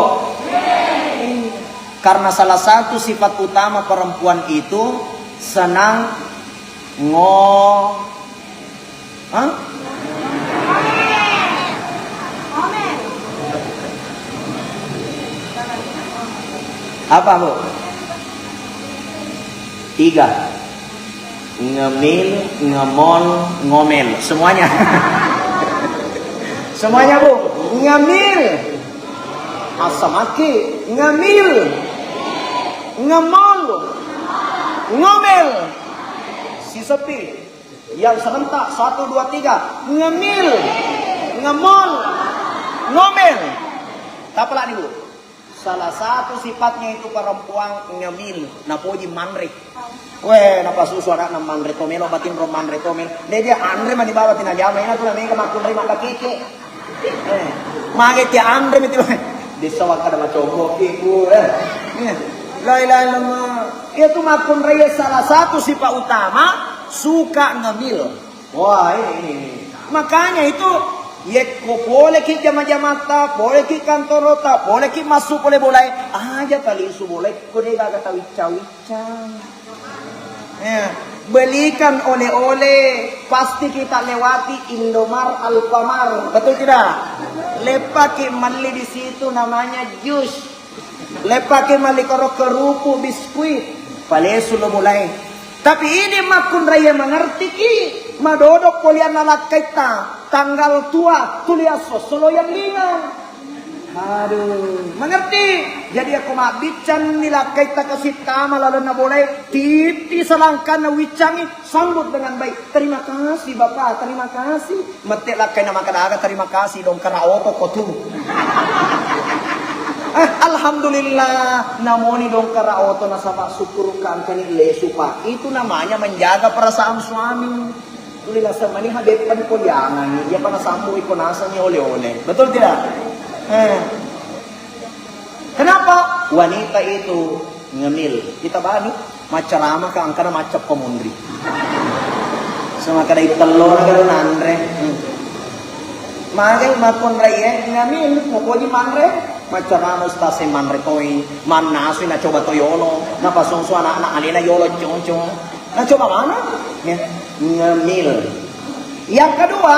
karena salah satu sifat utama perempuan itu senang ngo-, hah? Apa, Bu? Tiga. Ngemil, ngemol, ngomel. Semuanya. Semuanya, Bu. Ngemil. Asamaki. Ngemil. Ngemol. Ngomel. Sisepi. Yang serentak. Satu, dua, tiga. Ngemil. Ngemol. Ngomel. Tapalani, Bu. Salah satu sifatnya itu perempuan ngemil, napoji manre. Weh, napasusu anakna manre to melo, batinro manre to melo. De dia anre mani baba tinajama, ina tu namega makkunrai maddakeke. Eh, mage ti anre miti. Desa wakkada macombo ki ku, eh. Eh, la ilaha illallah. Itu makkunrai salah satu sifat utama, suka ngemil. Wah, ini, ini, ini. Makanya itu, yekko poleki jama-jamatta, poleki kantorota, poleki massu pole bolae, aja talisu bolae, ko de gaga tawicca-wicca. Ya, belikan oleh-oleh, pasti kita lewati Indomar, Alfamar, betul tidak? Leppaki melli di situ namanya jus. Leppaki malli koro kerupu, biskuit, palesu lo bolae. Tapi ini makkunraie mangertiki, madodok polianna lakkaitta, tanggal tua, tuli assosso lo yallinga. Aduh, mengerti? Jadi aku mabbiccanni lakkaitta kasittama lalenna bolae, titti selangkanna wiccangi, sambut dengan baik. Terima kasih Bapak, terima kasih. Mette lakkainna makkeda aga terima kasih, dongkara oto ko tu. Eh, alhamdulillah, namoni dongkara oto nasaba sukkurukka engkani lesu, Pak. Itu namanya menjaga perasaan suami. Tuli naseng mani ha beppa di poliangangi, iya pa nasambung iko nasengi oleh-oleh. Betul tidak? Eh. Kenapa? Wanita itu ngemil. Kita bani, maccarama ka angkana macca pamunri. Sama kada itello na garo nanre. Hmm. Magai makkunraie ngemil, napoji manre. Maccarama ustaz e manre toi, mannasui nacoba to yolo, napasongso anakna alena yolo conco. Nacoba mana? Ya, ngemil. Yang kedua,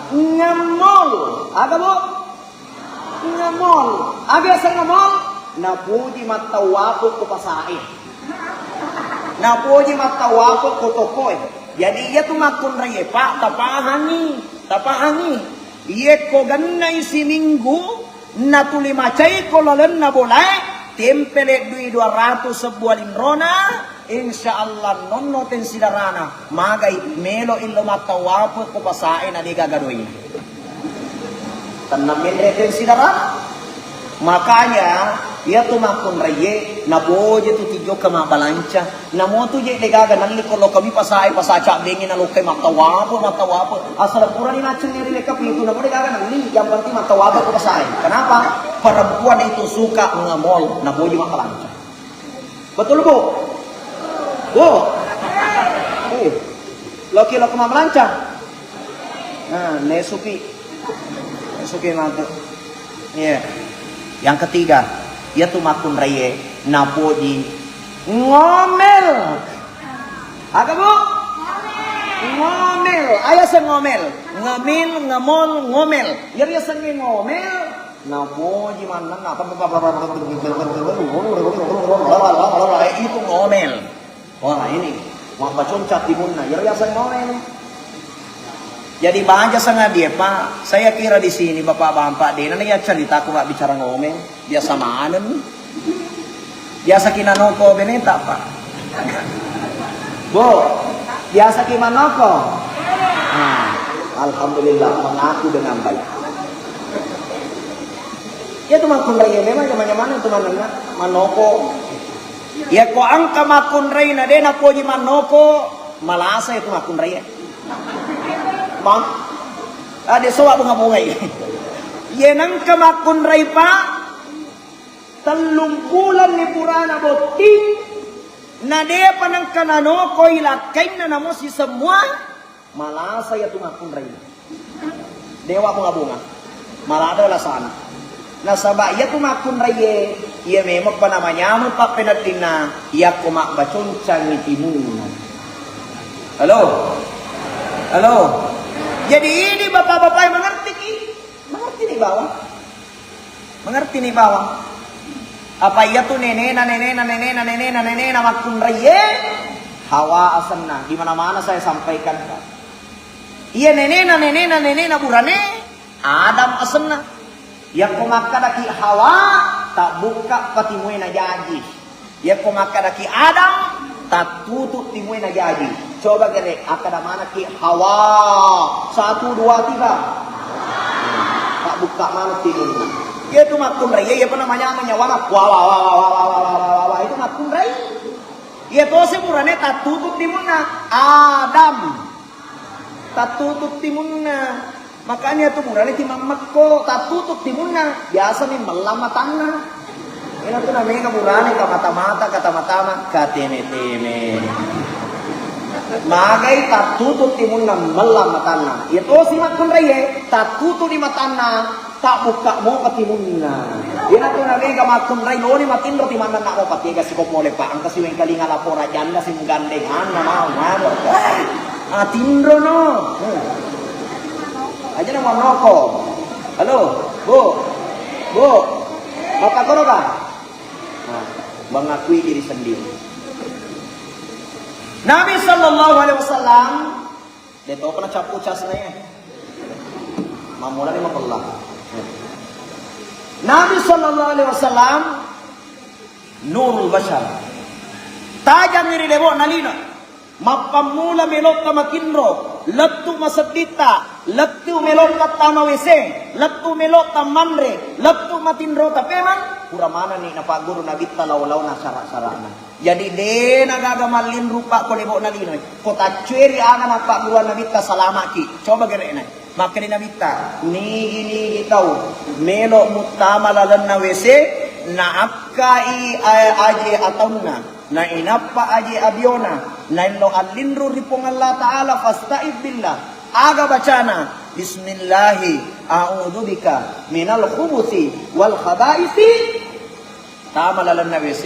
ngemol. Aga, Bu? Ngemol. Aga yaseng ngemol? Napuji mattawwapu ko pasae. Napoji mattawape ko tokoe. Jadi iyatu makkunraie, Pak, tapahangi, tapahangi. Iyekko gennai siminggu, natuli macaiko lalenna bolae, tempele dui dua ratus sebbua linrona, insya Allah nonno tensidarana, magai melo illo mattawape ko pasae na degaga doina. Tenna menre tensidarana. Makanya, iyatu makkunraie, napoje tu tijokka mabbalanca. Namo tu je degaga nalli ko lokami pasae, pasa cabbengi nalokkai mattawape, mattawape. Asal purani naccenni ri lekka pitu, namo degaga nalli, yang penting mattawape ko pasae. Kenapa? Perempuan itu suka ngemol, napoje mabbalanca. Betul, Bu? Bu? Eh, loki lo kemamlanca? Nah, nesuki. Nesuki matu. Iya. Yang ketiga, iyatu makkunraie napoji ngomel. Aga, Bu? Ngomel. Aya se ngomel. Ngemil, ngemol, ngomel. Iyari yasengnge ngomel. Napoji mannenna, itu ngomel. Wah, ini mabbaconca timunna, iyaro yaseng ngomel. Jadi baja sangadie, Pak. Saya kira di sini bapak-bapak dena na yaccarita ko bicara ngomel. Biasa maneng. Biasa ki nanoko beneta, Pak. Bu, biasa ki manoko? Nah, alhamdulillah, mengaku dengan baik. Iyatu makkunrai memang zaman-zaman itu manenna, manoko. Iyako engka makkunrai na de napoji manoko, malasa iyatu makkunrai. Mang, ade sowa bunga-bungai. Iye nengka makkunrai, Pak. Tellung bulan ni purana botting, na depa nengka nanokoi lakkainna namosi semua, malasa iyatu makkunrai. Dewa bunga-bunga. Malada lasana. Nasaba iyatu makkunraie, iya memang pa namanyameng pappenellinna, iyakko mabbaconcangi timunna. Halo? Halo? Jadi ini bapak-bapak yang mengerti ki? Mengerti ni bawang? Mengerti ni bawang? Apa iyatu nenena, nenena, nenena, nenena, nenena makkunraie? Hawa asenna, di mana-mana saya sampaikan, Pak. Iya nenena, nenena, nenena burane, Adam asenna. Yakko makkadaki Hawa, tabbukka patimue najaji. Yakko makkadaki Adam, tattutu timue najaji. Coba gere, akkada manakki Hawa. Satu, dua, tiga. Tabbukka maneng timunna. Iyatu makkunrai, iya, iya pernah manyameng nyawana. Wa, wa, wa, wa, itu makkunrai. Iya tosi burane tattutu timunna. Adam. Tattutu timunna. Makanya tu burane timammekko, tattutu timunna. Biasa mi mellang matanna. Ina tu namega burane ka mata-mata, ka tama-tama, ka teme-teme. Magai tattutu timunna mellang matanna. Iya tosi makkunraie, tattutu di matanna. Tabbukka mopa timunna. Ina tu namega makkunrai loni matinro timanna na mopa tega siko pole pa engka siwengkalinga lapora janda simugandeng anna mau nganu. Ah, tinro no. Hmm. Aja na manoko. Halo, Bu. Bu. Bapak koro ka? Nah, mengakui diri sendiri. Nabi sallallahu alaihi wasallam De topa nacappu casna e. Mammulani mapella. Nabi sallallahu alaihi wasallam nurul bashar. Tajangngi ri lebo'na lino. Mappammula melotta matinro, lettu masedditta, lettu melotta tama W C, lettu melotta manre, lettu matinrota pemang, pura manenni napagguru Nabitta lao-laona sara-sarana. Jadi, de nagaga mallinru, Pak, ko lebo'na linoe. Ko taccueri aga nappagguruang Nabitta, salama'ki. Coba gere'na. Makkeda Nabitta, nigi-nigi tau melo muttama lalenna W C, naakkai a-, aje ataunna, nainappa aje abiona, naello allinru ri Puang Allah Ta'ala, fasta'id billah. Aga bacana? Bismillahi, a'udzubika minal khubuthi wal khabaithi. Tama lalenna W C,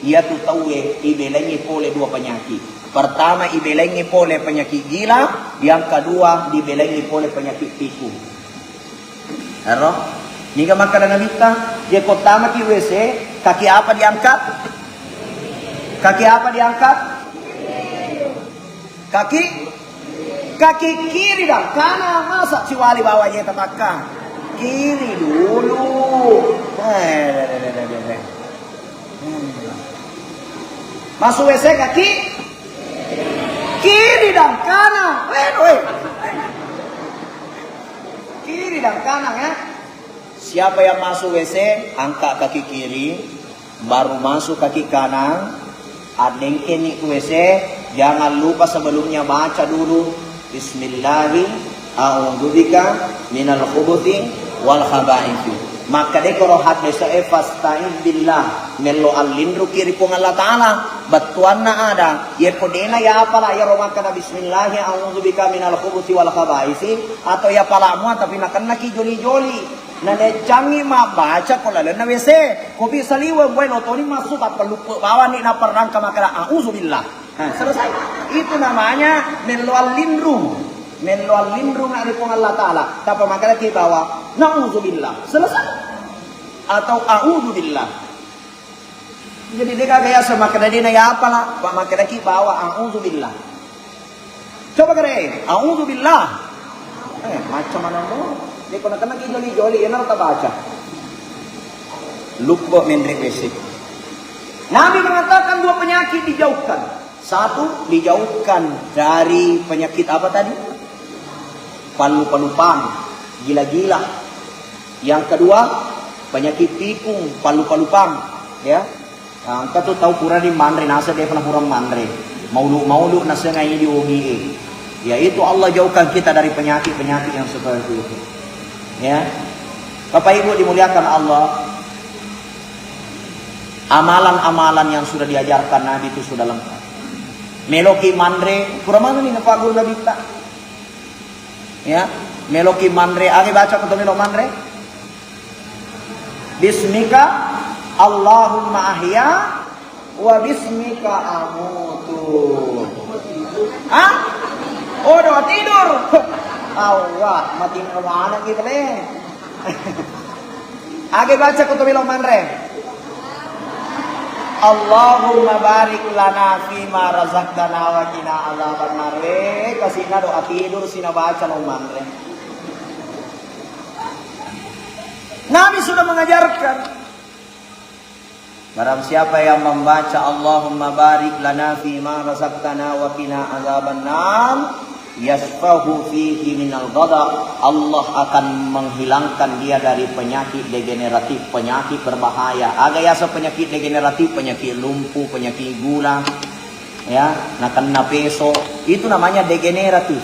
iyatu tauwe ibelengngi pole dua panyaki. Pertama, ibelengngi pole penyakit gila, yang kedua, dibelengngi pole penyakit tipu. Ero, niga makkada Nabitta, je ko tamaki W C, kaki apa diangkat? Kaki apa diangkat? Kaki, kaki kiri dan kanan, masa siwali bawa je tatakka? Kiri dulu. Eh, deh, deh, deh, deh, deh. Hmm. Masuk W C kaki kiri dan kanan. Weh, weh. Kiri dan kanan, ya. Siapa yang masuk W C, angkat kaki kiri, baru masuk kaki kanan, adengkeni ke W C, jangan lupa sebelumnya baca dulu, "Bismillahi a'udzubika minal khubuthi wal khabaithi." Maka dekoro hadis e, "Fasta'in billah", mello allinruki ri Puang Allah Ta'ala. Bettuanna ada, ye podena ya apala ya ro makkada, "Bismillahi a'udzubika minal khubuthi wal khabaithi", atau ya pala mua tapi nakennaki joli-joli. Naneccangngi mabbaca ko lalenna W C, kopi saliweng, wae lotoni massu, tappa luppe bawani, nappa rangka makkada, "A'udzubillah." Nah, selesai. Itu namanya melloan linrung. Melloan linrung ri Puang Allah Ta'ala. Tappa makkadaki bawa, "Na'udzubillah." Selesai. Atau, "A'udzubillah." Jadi, de gaga yaseng makkada de na yapala, pa makkadaki bawa, "A'udzubillah." Coba kare, "A'udzubillah." Eh, macam mana mo? De ko nakennaki joli-joli, enaro tabaca. Luppo menre besi. Nabi mengatakan dua penyakit dijauhkan. Satu, dijauhkan dari penyakit apa tadi? Palu-palupang, gila-gila. Yang kedua, penyakit tikung, palu-palupang, ya. Nah, engka tu tau purani manre, naseng de pernah pura manre. Maulu-maulu nasengai di ogi e. Yaitu Allah jauhkan kita dari penyakit-penyakit yang seperti itu. Ya. Bapak Ibu dimuliakan Allah, amalan-amalan yang sudah diajarkan Nabi itu sudah lengkap. Meloki manre, pura maneng ni napagguru Nabitta. Ya, meloki manre, aga baca ko to melo manre? "Bismika Allahumma ahya wa bismika amutu." Hah? Oh, doa tidur. Allah, mati mana kita le? Aga baca ko to melo manre? "Allahumma barik lana fima razaqtana wa qina azabannar." Eh, kasina doa tidur, sina baca lo manre. Nabi sudah mengajarkan. Barang siapa yang membaca "Allahumma barik lana fima razaqtana wa qina azabannar", yasfahu fihi minal ghadab, Allah akan menghilangkan dia dari penyakit degeneratif, penyakit berbahaya. Aga yaseng penyakit degeneratif? Penyakit lumpuh, penyakit gula, ya, nakenna peso, itu namanya degeneratif.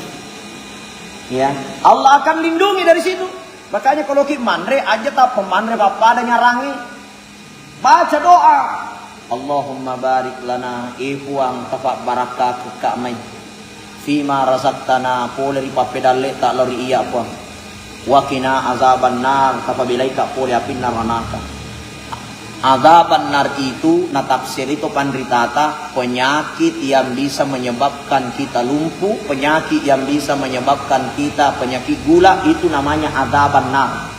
Ya, Allah akan lindungi dari situ. Makanya kalau ki manre aja, tappa manre pappada nyarangi. Baca doa. "Allahumma barik lana, e Puang, tapabbarakka kekka mai. Fima razaqtana, pole ri pappedalle ta lao ri iya, Puang. Wa qina azabannar, tapabelaika pole apinna ranaka." Azabannar itu natafsiri to panritata, penyakit yang bisa menyebabkan kita lumpuh, penyakit yang bisa menyebabkan kita penyakit gula, itu namanya azabannar.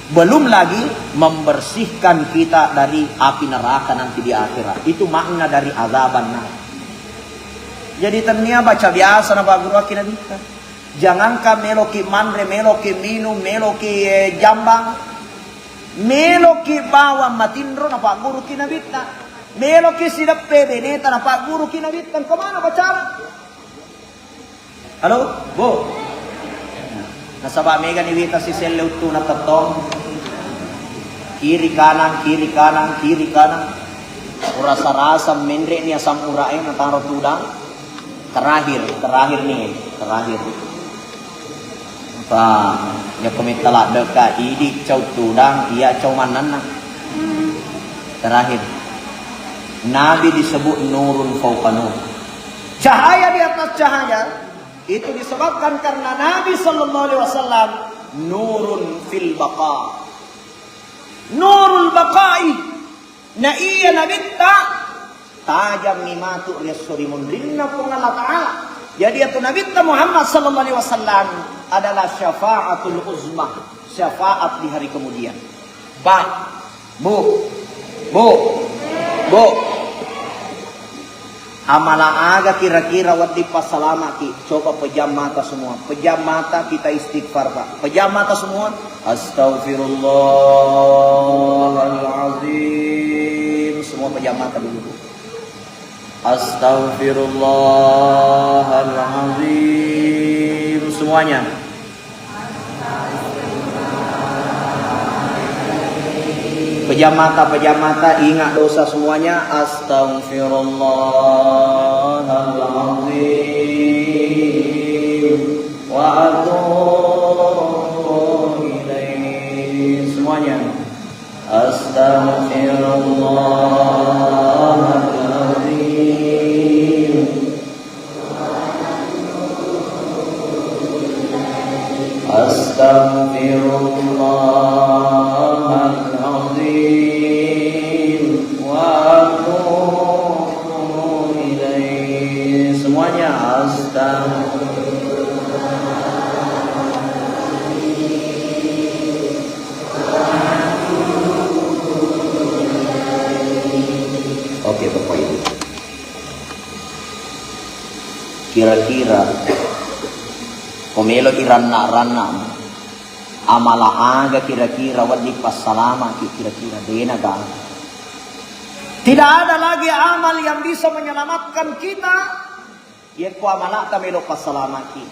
Belum lagi membersihkan kita dari api neraka nanti di akhirat. Itu makna dari azabannar. Jadi tennia baca biasa napagguruaki Nabitta. Jangankan meloki manre, meloki minum, meloki, eh, jambang, meloki bawang matinro napagguruki Nabitta. Meloki sideppe beneta napagguruki Nabitta. Engka mana bacara? Halo, Bu. Nasaba megani wita siselle uttuna tettong. Kiri kanan, kiri kanan, kiri kanan. Urasa-rasa menre ni asam urat e nataro tudang. Terakhir, terakhir ni, terakhir. Pa, joko metta ladde ka, idi cau tudang, iya cau mannanna. Terakhir. Nabi disebut nurun fauqa nur. Cahaya di atas cahaya. Itu disebabkan karena Nabi sallallahu alaihi wasallam nurun fil baqa. Nurul baqai. Na iya Nabitta tajammi matu ri esso ri munrinna Puang Allah Ta'ala. Jadi, iyatu Nabitta Muhammad sallallahu alaihi wasallam adalah syafaatul uzma, syafaat di hari kemudian. Pak, Bu, Bu, Bu. Amala aga kira-kira wedding passalamaki? Coba pejam mata semua. Pejam mata, kita istighfar, Pak. Pejam mata semua. Astaghfirullahalazim. Semua pejam mata dulu, Bu. Astaghfirullahalazim. Semuanya. Pejam mata, pejam mata, ingat dosa semuanya. Astaghfirullahalazim wa atubu ilaih. Semuanya. Astaghfirullahalazim. Astaghfirullahalazim wa atubu ilaih. Semuanya, astaghfirullah. Oke, Bapak Ibu. Kira-kira ko melo iranna-ranna, amala aga kira-kira wedding passalamaki kira-kira? Dena gaga. Tidak ada lagi amal yang bisa menyelamatkan kita. Yekko amalata melo passalamaki.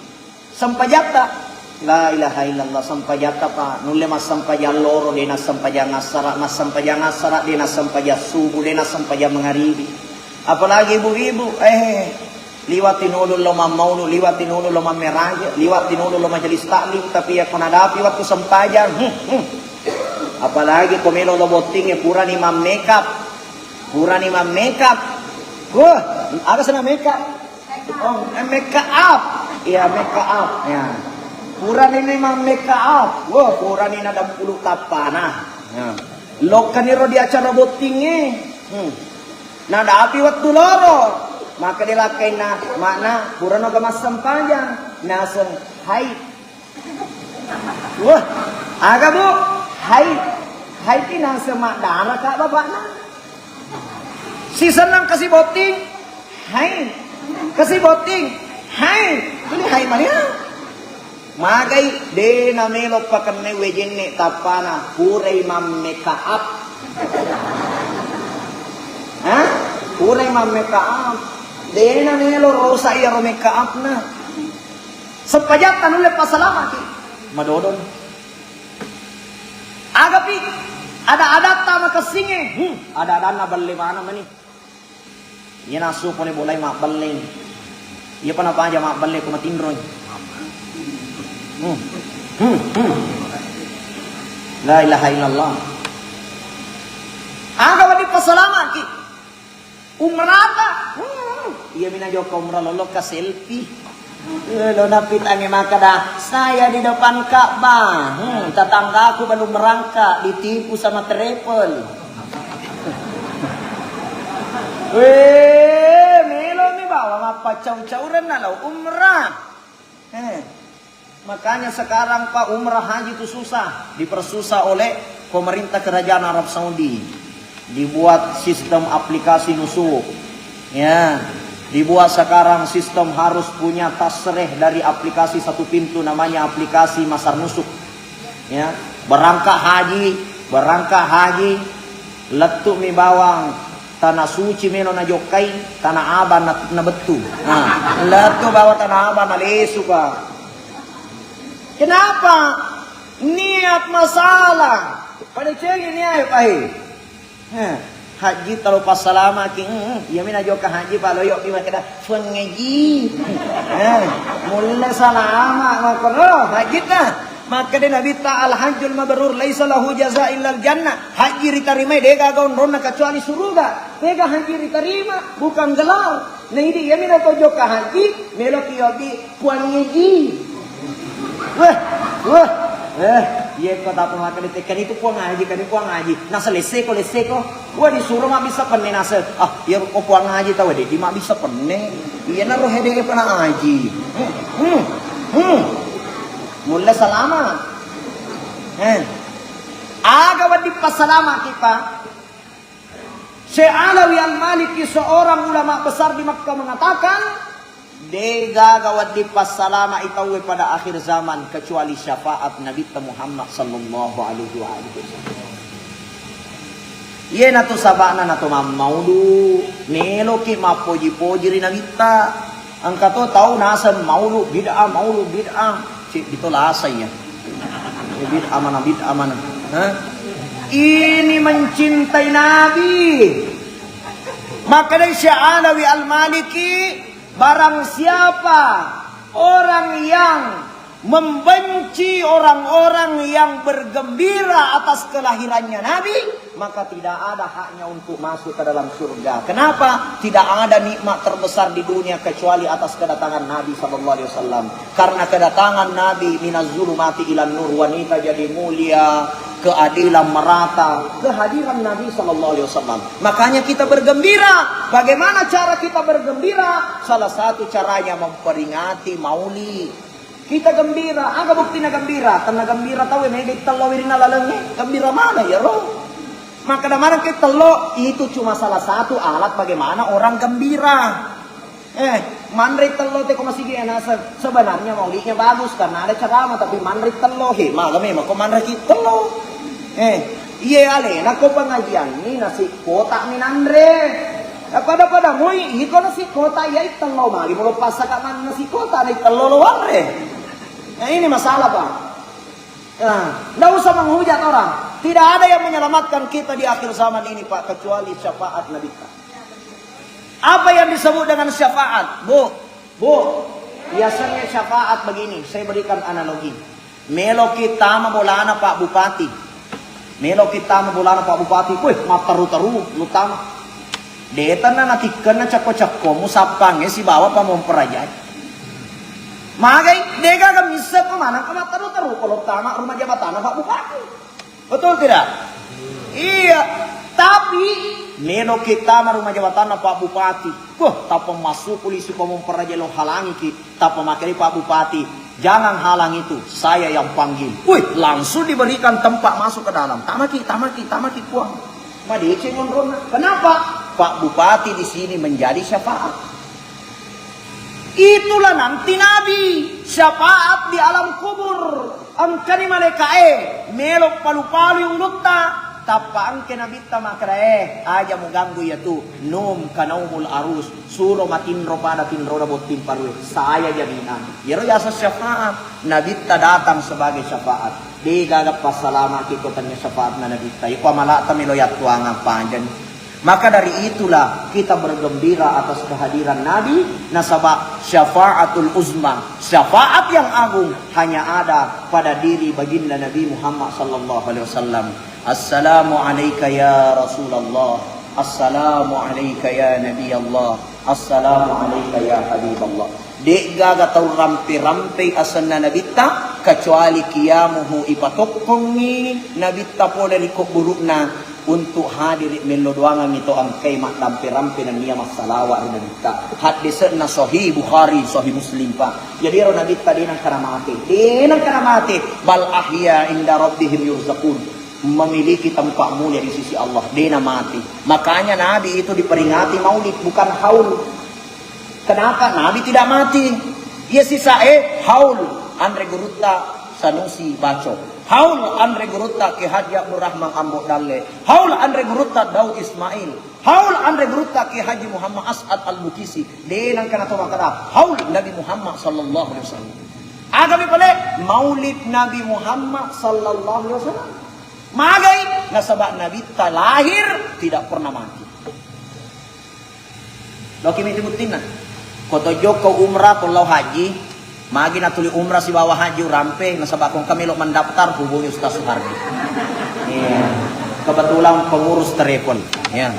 Sempajatta. La ilaha illallah, sempajatta, Pak. Nulle massempajang loro, de nassempajang assara, massempajang assara, de nassempajang subuh, de nassempajang mangaribi. Apalagi ibu-ibu, eh, liwat tinulu lo mammaulu, liwat tinulu lo mammeraja, liwat tinulu lo majelis taklim, tapi yekko nadapi waktu sempajang, hmm, hmm. Apalagi ko melo lo botting, eh, purani mammekap. Purani mammekap. Wah, aga sana makeup? Oh, eh, make up. Iya, make up. Ya. Purani memang make up. Wah, purani na dampulu tappana. Ya. Lokkani ro di acara bottingnge. Hmm. Nadapi wettu loro. Maka dilakkainna makna purano ga massempajang. Naseng haid. Wah, aga, Bu? Haid. Haid ki naseng maddaraka bapakna. Si senang kasi botting. Haid. Kasi botting. Haid. Tuli haid mania. Magai, de namelo pakenne wejenne tappana, purai mammekap. Hah? Purai mammekap. De namelo rosa iyaro make up-na. Sempajatta nulle passalamaki. Madodong. Agapi ada-adatta makessingnge. Hmm, ada-adanna balle maneng mani. Iya nasu pole bolai mabbelle. Iya pa napaja mabbelle ko matinroi. Hmm. Hmm. Hmm. La ilaha illallah. Aga wedding passalamaki. Umrata. Hmm. Iya mina jokka umrah lolo ka selfie. Eh, lo napitangnge makkeda, "Saya di depan Ka'bah. Hmm, tetanggaku belum berangkat, ditipu sama travel." Weh, melomi bawang mappaccau-caurenna lao umrah. Eh, makanya sekarang, Pak, umrah haji itu susah, dipersusah oleh pemerintah kerajaan Arab Saudi. Dibuat sistem aplikasi nusuk. Ya, dibuat sekarang sistem harus punya tasreh dari aplikasi satu pintu, namanya aplikasi Masar Nusuk. Ya, berangkat haji, berangkat haji, lettu mi bawang tanah suci melo najokkai, Tanah Abang na, nabettu. Nah, lettu bawang Tanah Abang nalesu, Pak. Kenapa? Niat masalah. Pada cengeng niat, Pak. Heh, haji talo passalamaki, mm, mm, iyami najokka haji, paloyo ki makkeda, "Puang Haji." Eh, mulle salama makkoro, haji ta. Makkeda Nabitta, "Al-hajjul mabrur laisa lahu jaza illal jannah." Haji ritarimai dega aga onronna kecuali suruga. Dega haji ritarima, bukan gelar. Nah, idi iyami natojokka haji, meloki yobi Puang Haji. Weh, weh, eh, iya ko tapa makkeda tekkani itu Puang Haji, kani Puang Haji. Nasa lesseko, lesseko. Wah, disuro mabbissa penne nasa. Ah, iya ko Puang Haji tau, de, di mabbissa penne. Iya naro hede pana haji. Hmm, hmm, hmm. Mulle salama. Eh. Aga wedding passalamaki, Pak. Syekh Alawi Al-Maliki, seorang ulama besar di Makkah, mengatakan, de gaga wedding passalama'i tauwe pada akhir zaman kecuali syafaat Nabitta Muhammad sallallahu alaihi wa alihi wasallam. Iyanatu saba'na nato mammaudu, meloki mappoji-poji ri Nabitta. Engka to tau naseng maulu bid'ah, maulu bid'ah. Cik, itu lasa iya. Eh, bid'ah mana, bid'ah mana? Hah? Ini mencintai Nabi. Maka dari Syekh Alawi Al-Maliki, barang siapa orang yang membenci orang yang bergembira atas kelahirannya Nabi, maka tidak ada haknya untuk masuk ke dalam surga. Kenapa? Tidak ada nikmat terbesar di dunia kecuali atas kedatangan Nabi sallallahu alaihi wasallam. Karena kedatangan Nabi, minaz zulumati ilan nur, wanita jadi mulia, keadilan merata, kehadiran Nabi sallallahu alaihi wasallam. Makanya kita bergembira. Bagaimana cara kita bergembira? Salah satu caranya memperingati maulid. Kita gembira, aga buktina gembira? Tenna gembira tauwe, mega tello wirinna lalengnge, gembira mana ya, ro? Makkeda maneng ke tello, itu cuma salah satu alat bagaimana orang gembira. Eh, manre tello te ko masigi ya naseng. Sebenarnya maulidnya bagus karena ada ceramah, tapi manre tello, he, maga memang ko manre ki tello. Eh, iye alena ko pengajian ni nasi kotak minanre. Ya, pada-pada mui iko nasi kota ya tello, magi mulo passaka man nasi kota ni tello lo wanre. Nah, ini masalah, Pak. Nah, nggak usah menghujat orang. Tidak ada yang menyelamatkan kita di akhir zaman ini, Pak, kecuali syafaat Nabi. Apa yang disebut dengan syafaat, Bu? Bu, biasanya syafaat begini, saya berikan analogi. Meloki tama bolana Pak Bupati. Meloki tama bolana Pak Bupati. Wih, matteru-teru, lu tama. Detanna natikkenna cakko-cakkomu sappangnge sibawa pamomperajai. Magai, degaga misseng ko manang ko matteru-teru ko lo tama rumah jabatanna Pak Bupati. Betul tidak? Iya. Tapi meloki tama rumah jabatanna Pak Bupati. Wah, tappa massu polisi pamomperajai lo halangiki. Tappa makkeda Pak Bupati, "Jangan halang itu, saya yang panggil." Wih, langsung diberikan tempat masuk ke dalam. "Tamaki, tamaki, tamaki, Puang." Madeceng onronna. Kenapa? Pak Bupati di sini menjadi syafaat. Itulah nanti Nabi, syafaat di alam kubur. Engkani malaika'e, melo palu-palui ulutta. Tappa engke Nabitta makkeda, "Eh, aja muganggu iyatu. Num kanaumul arus. Suro matinro pada tinrona botting parue. Saya jaminan." Iyaro yaseng syafaat. Nabitta datang sebagai syafaat. Degaga passalamaki ko tennia syafaatna Nabitta. Iko amala'ta melo yattuangang panjang. Maka dari itulah kita bergembira atas kehadiran Nabi, nasaba syafaatul uzma, syafaat yang agung hanya ada pada diri baginda Nabi Muhammad sallallahu alaihi wasallam. Assalamu alaika ya Rasulullah, assalamu alaika ya Nabi Allah, assalamu alaika ya Habiballah. De'gaga tau rampe-rampei asenna Nabitta, kecuali qiyamuhu, ipatokkongngi Nabitta pole ri kubburu'na untuk hadiri mello doangengngi to engkai maddampe-rampe nennia massalawa ri Nabitta. Haddese'na Sahih Bukhari, Sahih Muslim, Pak. Jadi ero Nabitta de nengka namate, de nengka namate, bal ahya inda rabbihim yurzaqun, memiliki tempat mulia di sisi Allah, de namate. Makanya Nabi itu diperingati maulid, bukan haul. Kenapa Nabi tidak mati? Iya sisae haul anre gurutta Sanusi Baco. Haul anre gurutta Ki Haji Abdurrahman Ambo Dalle. Haul anre gurutta Daud Ismail. Haul anre gurutta Ki Haji Muhammad As'ad Al-Bukisi. De nengka nato makkeda haul Nabi Muhammad sallallahu alaihi wasallam. Agami pale maulid Nabi Muhammad sallallahu alaihi wasallam. Magai nasaba Nabitta lahir tidak pernah mati. Loki miti buttinna. Ko to jokka umrah, to lao haji, magi natuli umrah sibawa haji urampe, nasaba ko engka melo mendaftar, hubungi Ustaz Suhardi. Iya. Kebetulan pengurus telepon. Ya.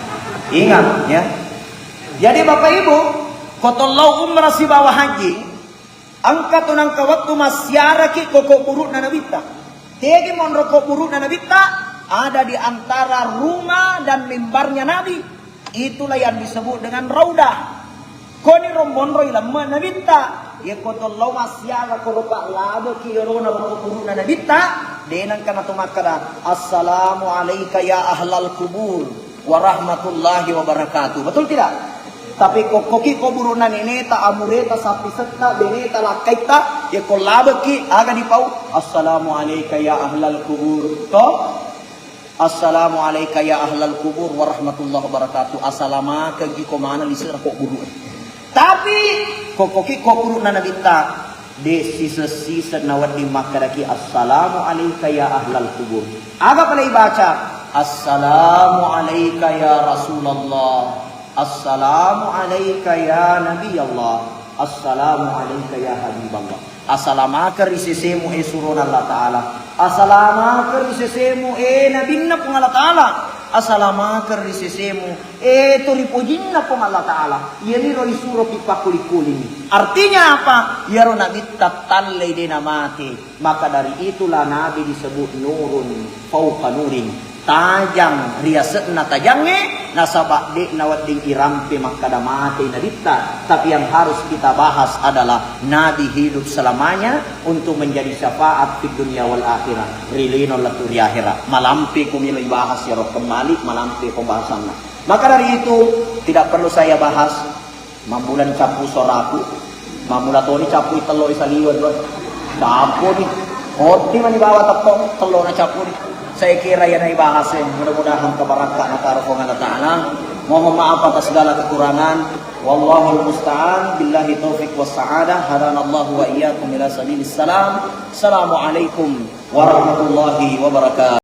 Ingat, ya. Jadi Bapak Ibu, ko to lao umrah sibawa haji, engka tu nengka wettu massiaraki ko kubburu'na Nabitta. Tegi monro kubburu'na Nabitta, ada di antara rumah dan mimbarnya Nabi. Itulah yang disebut dengan raudah. Koni ro monroi lemme Nabitta. Iya ko to lao massiara ko ro pallabeki iyarona ro kubburu'na Nabitta, de nengka nato makkeda, "Assalamu alaika ya ahlal kubur." warahmatullahi wabarakatuh. Betul tidak? Tapi kokkoki kuburu'na neneta, amureta, sappisetta, beneta, lakkaitta, ya ko labeki, aga dipau? Assalamu alaika ya ahlal kubur. To? Assalamu alaika ya ahlal kubur warahmatullahi wabarakatuh. Asalamakegi ko mana lise'na ko guru. Tapi kokkoki ko guru na nabitta, de siseng-siseng nawedding makkedaki assalamu alaika ya ahlal kubur. Aga pale ibaca? Assalamu alaika ya Rasulullah. Assalamu alaika ya Nabi Allah. Assalamu alaika ya Habiballah. Asalamakeng ri sesemu e surona Allah Ta'ala. Asalamakeng ri sesemu e nabinna Puang Allah Ta'ala. Asalamakeng ri sesemu e to ripojinna Puang Allah Ta'ala. Iyaniro isuroki pakkuling-kulingi. Artinya apa? Iyaro nabitta tallei de namate. Maka dari itulah Nabi disebut nurun fauqa nurin. Tajang riase'na tajangnge, nasaba de nawedding irampe makkada matei nabitta. Tapi yang harus kita bahas adalah Nabi hidup selamanya untuk menjadi syafaat fid dunya wal akhirah. Ri lino lettu ri akhirah. Malampe ko melo ibahas iyaro kembali, malampe ko bahasanna. Maka dari itu, tidak perlu saya bahas. Mammulani cappu soraku, mammula toni cappu i tello i saliweng ro. Cappuni. Otti mani bawa tettong, tellona cappuni. Saya kira iyana ibahas e, mudah-mudahan kebarakka nataro Puang Allah Ta'ala. Mohon maaf atas segala kekurangan. Wallahul musta'an, billahi taufiq was sa'adah, hadanallahu wa iyyakum ila sabilis salam. Assalamualaikum warahmatullahi wabarakatuh.